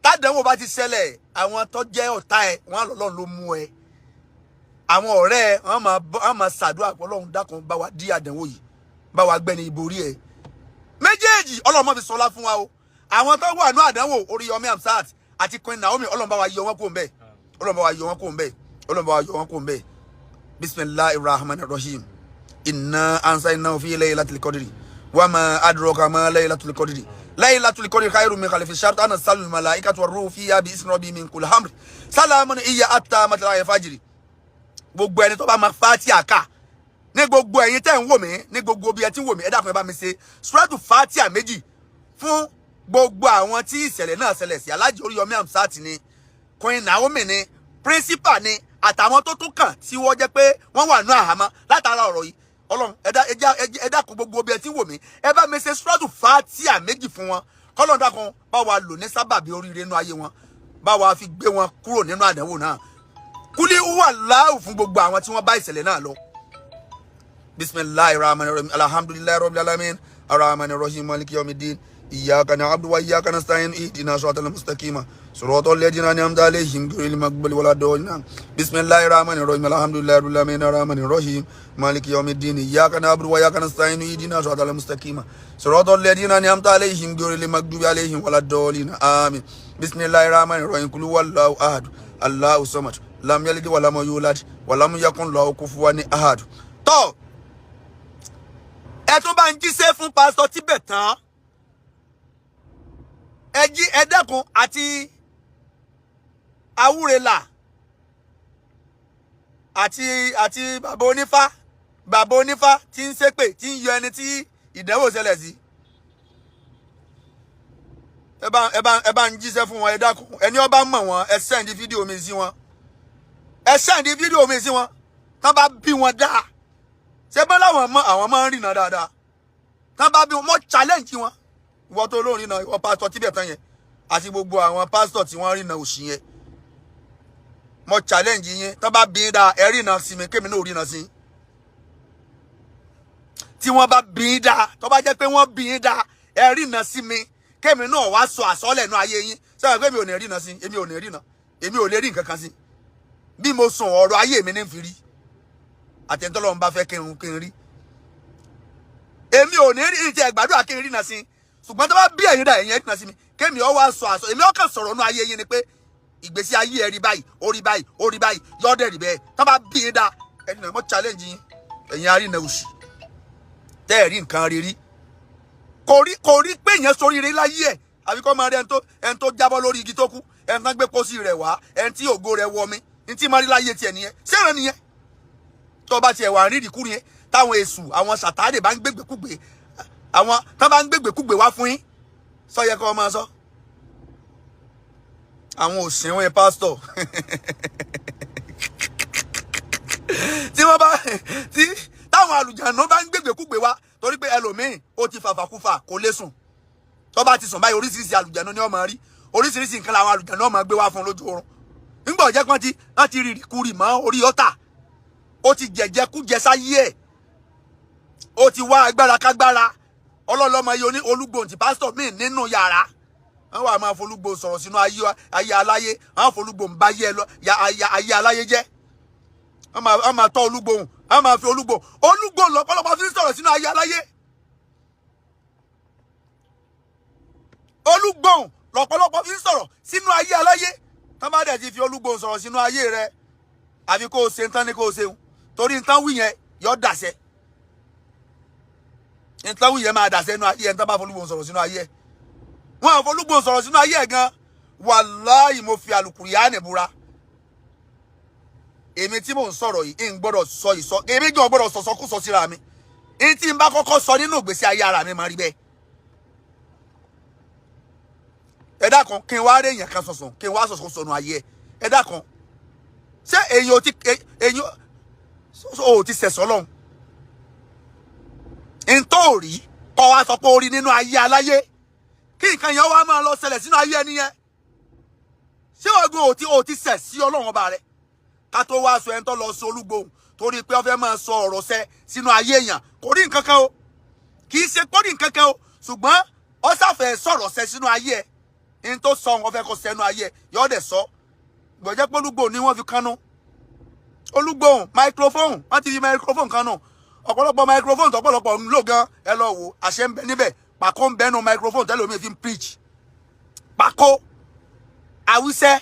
Tádánwò bá ti ṣẹlẹ̀, àwọn tó jẹ́ ọ̀tá ẹ̀ wọ́n á lọ́lọ́run ló mú ẹ. Àwọn ọ̀rẹ́ ẹ wọ́n máa ṣàdúrà pé Ọlọ́run dákun, bá wa dí àdánwò yìí, bá wa gbẹ́ni ìborí ẹ. Méjèèjì, Ọlọ́run má fi sọlá fún wa o. Àwọn tó wà ní àdánwò, Oríyọmí Hamzat àti Queen Naomi, Ọlọ́run bá wa yọ wọn kó ń bẹ̀. Ọlọ́run bá wa yọ wọn kó ń bẹ̀. Ọlọ́run bá wa yọ wọn kó ń bẹ̀. Bisimilahi rahman rahim. Inna anzalnahu fi laylatil qadri wa ma adraka ma laylatul qadri. Laylatul qadri khayrun min alfi shahr. Tanazzalul malaikatu warruhu fiha bi izni rabbihim min kulli amri. Salamun hiya hatta matla'il fajri. Gbogbo ẹni tó bá máa Fatiha kà ní, gbogbo ẹ̀yin tẹ́ ń wò mí ní gbogbo bí ẹ ti ń wò mí, ẹ dákun, ẹ bá mi ṣe suratu Fatiha méjì fún gbogbo àwọn tí ìṣẹ̀lẹ̀ náà ṣẹlẹ̀ sí. Alhaji Oríyọmí Hamzat ni, Queen Naomi ni, principal ni, àtàwọn tó tún kàn tí wọ́n jẹ́ pé wọ́n wà ní àhámọ́ látara ọ̀rọ̀ yìí. Ọlọ́run, ẹ dákun, gbogbo bí ẹ ti ń wò mí, ẹ bá mi ṣe suratu Fatiha méjì fún wọn. Kọ́lọ́n dákun bá wa lò ní sábàbí oríire nínú ayé wọn, bá wa fi gbé wọn kúrò nínú àdánwò náà. Kúlí wà láàrú fún gbogbo àwọn tí wọ́n bá ìṣẹ̀lẹ̀ náà lọ. Bisimilahi rahman rahim. Alhamdulilayi rabbil alamin, arrahman rahim, maliki yawmiddin. Iyyaka na'budu wa iyyaka nasta'in. Ihdina siratal mustaqima, siratal ladzina an'amta alaihim ghayril maghdubi waladdallin. Bisimilahi rahman rahim. Alhamdulilayi rabbil alamin, arrahman rahim, maliki yawmiddin. Iyyaka na'budu wa iyyaka nasta'in. Ihdina siratal mustaqima, siratal ladzina an'amta alaihim ghayril maghdubi alaihim waladdallin. Amin. Bisimilahi rahman rahim. Kul huwallahu ahad, Allahu samad, lam yalid walam yulad walam yakun lahu kufuwan ahad. Tọ́ ẹ tún bá ń jíṣẹ́ fún pásítọ̀ Tíbẹ̀tán. Ẹ jí, ẹ dẹ́kun àti awúrelà àti bàbá onífá, bàbá onífá tí ń ṣépè, tí ń yọ ẹni tí ìdánwò ṣẹlẹ̀ sí. Ẹ bá ń jíṣẹ́ fún wọn. Ẹ dákun, ẹni ó bá mọ̀ wọ́n, ẹ send fídíò mi sí wọn. Ẹ send fídíò mi sí wọn. Tán bá bí wọn dáa, ṣé bá láwọn mọ àwọn máa ń rìnà dáadáa, tán bá bí wọn, mọ challenge wọn. Ìwọ tó lóun rìnà, ìwọ pásítọ̀ Tíbẹ̀tán yẹn àti gbogbo àwọn pásítọ̀ tí wọ́n rìnà òṣì yẹn, mo challenge yín. Tán bá bí yín dáa, ẹ rìnà sí mi, kémi náà rìnà sí yín. Tí wọ́n bá bí yín dáa, tó bá jẹ́ pé wọ́n bí yín dáa, ẹ rìnà sí mi, kémi náà wá sọ àsọ́lẹ̀ nú ayé yín. Sọ́yìn pé mi ò ní rìnà sí? Èmi ò ní rìnà, èmi ò lè rí nǹkan kan sí. Bí mo sùn, ọ̀rọ̀ ayé mi ní fi rí àtẹ̀ntọ́lọ́run bá fẹ́ kí n rí. Èmi ò ní rí ìtẹ̀ gbàdúrà kí n rìnà sí. Ṣùgbọ́n tó bá bí ẹ̀yin dà, ẹ̀yin rìnà sí mi, kémi ọ wá sọ àsọ. Èmi ọkàn sọ̀rọ̀ nú ayé yín ni pé ìgbésí ayé ẹ rí báyìí, ó rí báyìí, ó rí báyìí, yọ́dẹ̀ rí bẹ́ẹ̀. Tó bá bí yín dá, ẹni náà, mo challenge yín. Ẹ̀yin arìnà òṣì tẹ́ ẹ̀ rí nǹkan rí rí, kò rí pé èèyàn soríire láyé ẹ̀, àbí kọ́ máa rí ẹni tó jábọ́ lórí igi tó kú, ẹni tán gbé pósí rẹ̀ wá, ẹni tí ògo rẹ̀ wọ mi ní tí máa rí láyé tiẹ̀ nìyẹn. Ṣé nìyẹn tó bá tiẹ̀ wà rírì kúrú yẹn, táwọn èṣù, àwọn sàtáàdì bá ń gbégbékúgbé, àwọn tán bá ń gbégbékúgbé wá fún yín, sọ yẹ kó máa sọ àwọn òsínwó pásítọ̀ tí wọ́n bá tí táwọn àlùjànnú bá ń gbégbékúgbé wá, torí pé ẹlòmíín ó ti fàfàkúfà, kò lè sùn. Tó bá ti sùn báyìí, oríṣiríṣi àlùjànnú ni ó máa rí, oríṣiríṣi nǹkan làwọn àlùjànnú ó máa gbé wá fún un lójú oorun. Nígbà ọ̀jẹ̀ kan tí wọ́n ti rìrì kurì mọ́ orí ọ̀tà, ó ti jẹ̀jẹ̀ kújẹ sáyé ẹ̀, ó ti wá agbára kágbára. Ọlọ́lọ́mọ yìí oní olúgbòhùn tí pásítọ̀ míì nínú yàrá wọ́n wà máa folúgbòhùn sọ̀rọ̀ sínú ayé aláyé. Wọ́n folúgbòhùn bá ayé lọ ayé aláyé jẹ́. Wọ́n máa tọ́ olúgbòhùn, wọ́n máa fi olúgbòhùn lọ́pọ̀lọpọ̀ fi sọ̀rọ̀ sínú ayé aláyé. Olúgbòhùn lọ́pọ̀lọpọ̀ fi sọ̀rọ̀ sínú ayé aláyé. Tán bá dẹ̀ ti fi olúgbòhùn sọ̀rọ̀ sínú ayé rẹ, àfi kó o ṣe ntán ní kó o ṣeun, torí ntán wí yẹn yọ dàṣẹ. Nítorí yẹn máa dà sẹ́nu ayé ẹ̀, ń tán bá fọlúgbòhùn sọ̀rọ̀ sínú ayé ẹ̀. Wọn à fọlúgbòhùn sọ̀rọ̀ sínú ayé ẹ̀ gan. Wàláhì, mo fi àlùkùránì búra, èmi tí mò ń sọ̀rọ̀ yìí ń gbọ́dọ̀ sọ ìsọ, èmi gan gbọ́dọ̀ sọ̀sọ́kúsọ síra mi. Ní tí n bá kọ́kọ́ sọ nínú ìgbésí ayé ara mi, máa rí bẹ́ẹ̀. Ẹ dákun, kí n wá rí èèyàn kan sọ̀sọ̀, kí n wá sọ̀sọ̀ sọnù ayé ẹ. Ẹ dákun, ṣé èèyàn ò ti èèyàn ò ti sẹ̀sọ́ lọ́hùn ntọ́ ò rí kọ́ wa sọ pé ó rí nínú ayé aláyé, kí nǹkan yẹn wá máa lọ ṣẹlẹ̀ sínú ayé ẹni yẹn? Ṣé ọgbọ́n ò ti sẹ̀ sí Ọlọ́run ọba rẹ, ká tó wá sọ ẹni tó lọ sọ olúgbòhùn torí pé ó fẹ́ máa sọ ọ̀rọ̀ sẹ sínú ayé èèyàn? Kò rí nǹkan kan o, kì í ṣe kó rí nǹkan kan o, ṣùgbọ́n ó ṣàfẹ́ sọ̀rọ̀ sẹ sínú ayé ẹ̀. Ní tó sọ, wọn fẹ́ kó sẹ́nu ayé ẹ̀, yọ́ dẹ̀ sọ gbọ̀jẹ́ pé olúgbòhùn ni wọ́n fi kánú olúgbòhùn. Microphone, wọ́n ti fi microphone kánú. Ọ̀pọ̀lọpọ̀ microphone tọ́pọ̀lọpọ̀ ń lò gan, ẹ lọ wò, àṣẹ ń bẹ níbẹ̀. Pàkó ń bẹnu microphone tẹ́lẹ̀ omi fi ń preach. Pàkó àwísẹ́,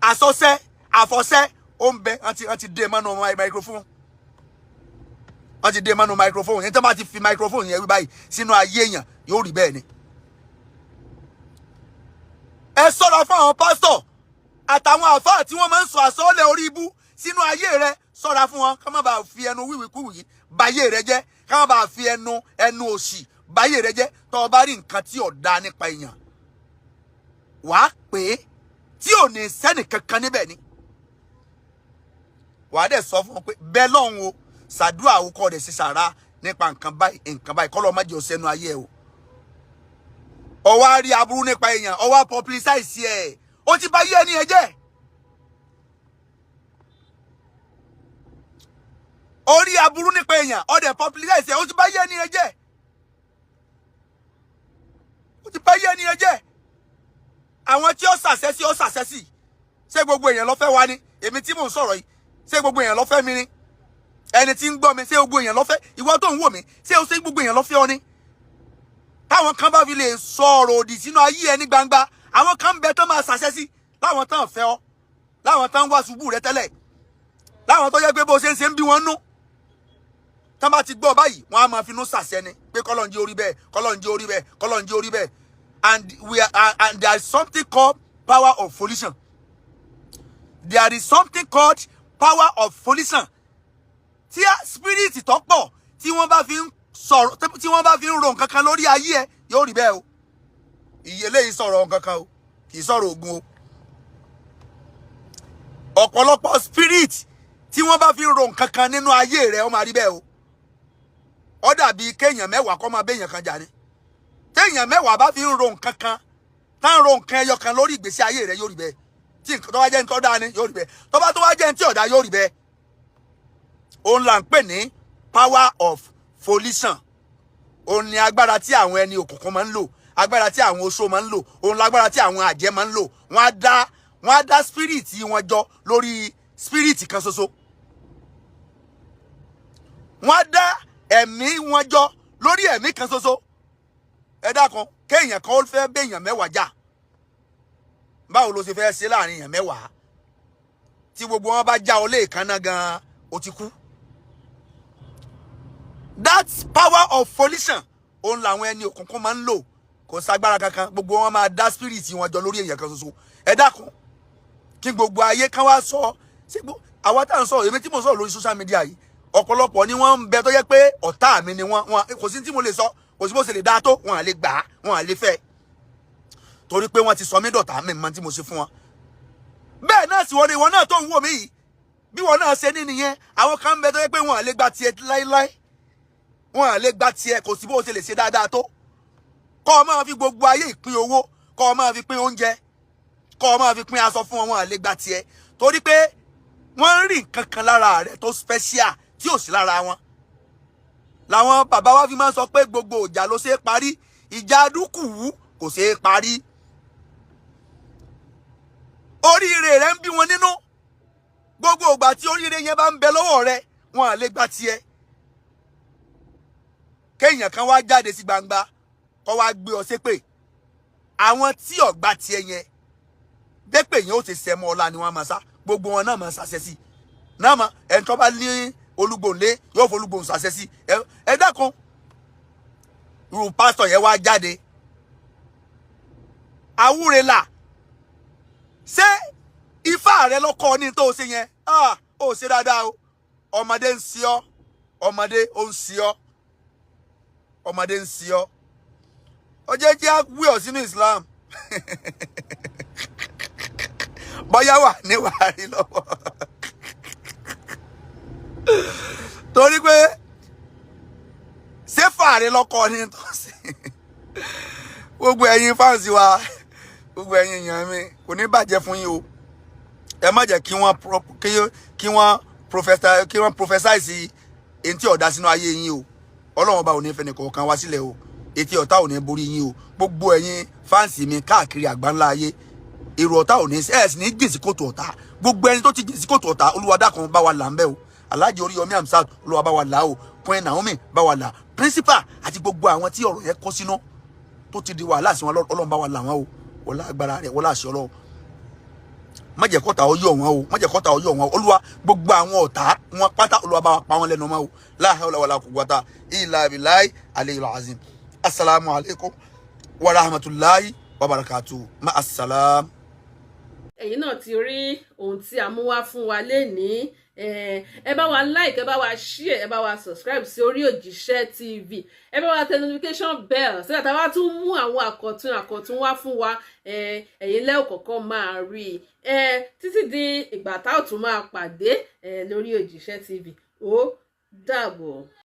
àsọsẹ́, àfọ̀sẹ́, ó ń bẹ. Wọ́n ti dé mọ́nú microphone, wọ́n ti dé mọ́nú microphone yẹn. Tí wọ́n bá ti fi microphone yẹn wí báyìí sínú ayé èèyàn, yóò rí bẹ́ẹ̀ ni. Ẹ ṣọ́ra fún àwọn pásítọ̀ àtàwọn àfáà tí wọ́n máa ń sọ àsọ́ọ́lẹ̀ orí ibú sínú ayé rẹ. Ṣọ́ra fún wọn, ká má bàa fi ẹnu wíwíkúwìí bayé rẹ jẹ́, ká má bàa fi ẹnu òṣì bayé rẹ jẹ́. Tó o bá rí nǹkan tí ò dáa nípa èèyàn, wàá pè é tí ò ní sẹ́nì kankan níbẹ̀ ni. Wàá dẹ̀ sọ fún wọn pé bẹ́ẹ̀ lọ́hùn o, ṣàdúrà o, kọ́ dẹ̀ ṣe sàrà nípa nǹkan báyìí, nǹkan báyìí, kọ́ lọ́ọ́ má jẹ́ ọ̀sẹ́nu ayé ẹ o. Ọwọ́ á rí aburú nípa èèyàn, ọwọ́ á publicize ẹ̀, ó ti bà yé ẹni ẹ jẹ́. Orí aburú nípa èèyàn, ó dẹ̀ publicize ẹ̀, ó ti bà yé ẹni ẹ jẹ́, ó ti bà yé ẹni ẹ jẹ́. Àwọn tí ó ṣàṣẹ sí, ó ṣàṣẹ sí. Ṣé gbogbo èèyàn ló fẹ́ wa ni? Èmi tí mò ń sọ̀rọ̀ yìí, ṣé gbogbo èèyàn ló fẹ́ mi ni? Ẹni tí ń gbọ́ mi, ṣé gbogbo èèyàn ló fẹ́ ìwọ tó ń wò mí? Ṣé ó ṣe gbogbo èèyàn ló fẹ́ ọ ni? Táwọn kan bá fi lè sọ ọ̀rọ̀ òdì sínú ayé ẹ ní gbangba, àwọn kan ń bẹ tán máa ṣàṣẹ sí, láwọn tán fẹ́ ọ, láwọn tán wá ṣubú rẹ tẹ́lẹ̀, láwọn tó yẹ pé bó ṣe ń ṣe ń bí wọn nú. Tán bá ti gbọ́ báyìí, wọ́n á máa finú ṣàṣẹ ni pé kọ́lọ́n jẹ́ orí bẹ́ẹ̀, kọ́lọ́n jẹ́ orí bẹ́ẹ̀, kọ́lọ́n jẹ́ orí bẹ́ẹ̀. And there is something called power of volition. There is something called power of volition. Tí spirit tó pọ̀ tí wọ́n bá fi ń sọ̀rọ̀, tí wọ́n bá fi ń ro nǹkan kan lórí ayé ẹ, yóò rí bẹ́ẹ̀ o. Ìyẹlé yìí sọ̀rọ̀ nǹkan kan o, kì í sọ̀rọ̀ ogun o. Ọ̀pọ̀lọpọ̀ spirit tí wọ́n bá fi ń ro nǹkan kan nínú ayé rẹ, ó máa rí bẹ́ẹ̀ o. Ó dàbí kéèyàn 10 kó máa béèyàn kan jà ní. Téèyàn 10 bá fi ń ro nǹkan kan, tá ń ro nǹkan ẹyọ kan lórí ìgbésí ayé rẹ, yóò rí bẹ́ẹ̀. Tí nǹkan tó bá jẹ́ ní tó dáa ni, yóò rí bẹ́ẹ̀. Tó bá tó wá jẹ́ ní tí ò dáa, yóò rí bẹ́ẹ̀. Òun là ń pè ní power of volition. Òun ni agbára tí àwọn ẹni òkùnkùn máa ń lò, agbára tí àwọn oṣó máa ń lò, òun lágbára tí àwọn àjẹ́ máa ń lò. Wọ́n á dá spirit wọn jọ lórí spirit kan ṣoṣo. Wọ́n á dá ẹ̀mí wọn jọ lórí ẹ̀mí kan ṣoṣo. Ẹ dákun, kéèyàn kan ó fẹ́ béèyàn 10 jà, báwo ló ṣe fẹ́ ṣe láàrin èèyàn 10? Tí gbogbo wọn bá já ọ léèkánná gan-an, ó ti kú. That power of volition, òun làwọn ẹni òkùnkùn máa ń lò. Kò ságbára kankan, gbogbo wọn máa dá spirit wọn jọ lórí èèyàn kan ṣoṣo. Ẹ dákun, kí gbogbo ayé kan wá sọ ṣé àwa tá à ń sọ, èmi tí mo sọ̀rọ̀ lórí social media yìí, ọ̀pọ̀lọpọ̀ ni wọ́n ń bẹ tó jẹ́ pé ọ̀tá mi ni wọ́n. Wọn kò sí tí mo lè sọ, kò sí bó ṣe lè dáa tó, wọn à lè gbà á, wọn à lè fẹ́, torí pé wọ́n ti sọ mí dọ̀tá mi mọ tí mo ṣe fún wọn. Bẹ́ẹ̀ náà sì wọ́n ní ìwọ náà tó ń wò mí yìí, bí wọn náà ṣe ní nìyẹn. Àwọn kan ń bẹ tó jẹ́ pé wọn à lè gba tiẹ̀ láíláí, wọn à lè gba tiẹ̀. Kò sí bó ṣe lè ṣe dáadáa tó, kọ́ ọ máa fi gbogbo ayé ìpín owó, kọ́ ọ máa fi pín oúnjẹ, kọ́ ọ máa fi pín aṣọ fún wọn, wọn à lè gba tiẹ̀, torí pé wọ́n ń rí nǹkan kan lára rẹ̀ tó special tí ò sí lára wọn. Làwọn bàbá wa fi máa ń sọ pé gbogbo ìjà ló ṣe é parí, ìjà dúkùú kò ṣe é parí. Oríire rẹ ń bí wọn nínú. Gbogbo ìgbà tí oríire yẹn bá ń bẹ lọ́wọ́ rẹ, wọn à lè gba tiẹ̀. Kéèyàn kan wá jáde sí gbangba, kó wá gbé ọ ṣépè, àwọn tí ò gba tiẹ̀ yẹn, dépè yẹn ó ti sẹmọ ọlá ni wọ́n máa sá. Gbogbo wọn náà máa ṣàṣẹ sí náà mọ. Ẹni tó bá ní olúgbòǹlé yóò folúgbòǹ ṣàṣẹ sí. Ẹ dákun. Irú pásítọ̀ yẹn wá jáde àwúrelà. Ṣé ifá rẹ lọ́kọ́ ní tó o ṣe yẹn? Ah, ó ṣe dáadáa o. Ọmọdé ń sí ọ, ọmọdé ó ń sí ọ, ọmọdé ń sí ọ. Ọjọ́ jẹ́ wí ọ sínú Islam, bóyá wà ní wàá rí lọ́wọ́, torí pé ṣé fàárẹ lọ́kọ́ ní tó ṣe. Gbogbo ẹ̀yin fans wa, gbogbo ẹ̀yin èèyàn mi, kò ní bàjẹ́ fún yín o. Ẹ má jẹ́ kí wọ́n prophesize èyí tí ọ̀dà sínú ayé yín o. Ọlọ́run Ọba ò ní fẹ́ni kọ̀ọ̀kan wá sílẹ̀ o. Etí ọ̀tá ò ní borí yín o. Gbogbo ẹ̀yin fans mi káàkiri àgbáńlá ayé, èrò ọ̀tá ò ní ẹ̀ sì ní jìn sí kòtò ọ̀tá. Gbogbo ẹni tó ti jìn sí kòtò ọ̀tá, Olúwa dákun bá wa là ń bẹ́ o. Alhaji Oríyọmí Hamzat, Olúwa bá wa là o. Queen Naomi, bá wa là. Principal àti gbogbo àwọn tí ọ̀rọ̀ yẹn kó sínú tó ti di wàhálà sí wọn, Ọlọ́run bá wa là wọn o. Wọlá agbára rẹ̀, wọlá àṣẹ Ọlọ́run, má jẹ́ kọ́ta ó yọ̀ wọ́n o, má jẹ́ kọ́ta ó yọ̀ wọ́n o. Olúwa, gbogbo àwọn ọ̀tá wọn pátá, Olúwa bá wa pa wọ́n lẹ́nu mọ́ o. La hawla wala quwwata illa billahi aliyul azim. Assalamu alaikum wa rahmatulahi wa barakatuh. Ma assalam. Ẹ̀yin náà ti rí ohun tí a mú wá fún wa lénìí. Ẹ bá wa like, ẹ bá wa share, ẹ bá wa subscribe sí orí Òjíṣẹ́ TV. Ẹ bá wa tẹ notification bell sígbà tá a bá tún mú àwọn àkọ̀tun àkọ̀tun wá fún wa, ẹ̀yin lẹ́ẹ̀ kọ̀ọ̀kan máa rí i. Títí di ìgbà tá ò tún máa pàdé lórí Òjíṣẹ́ TV, ó dàbọ̀.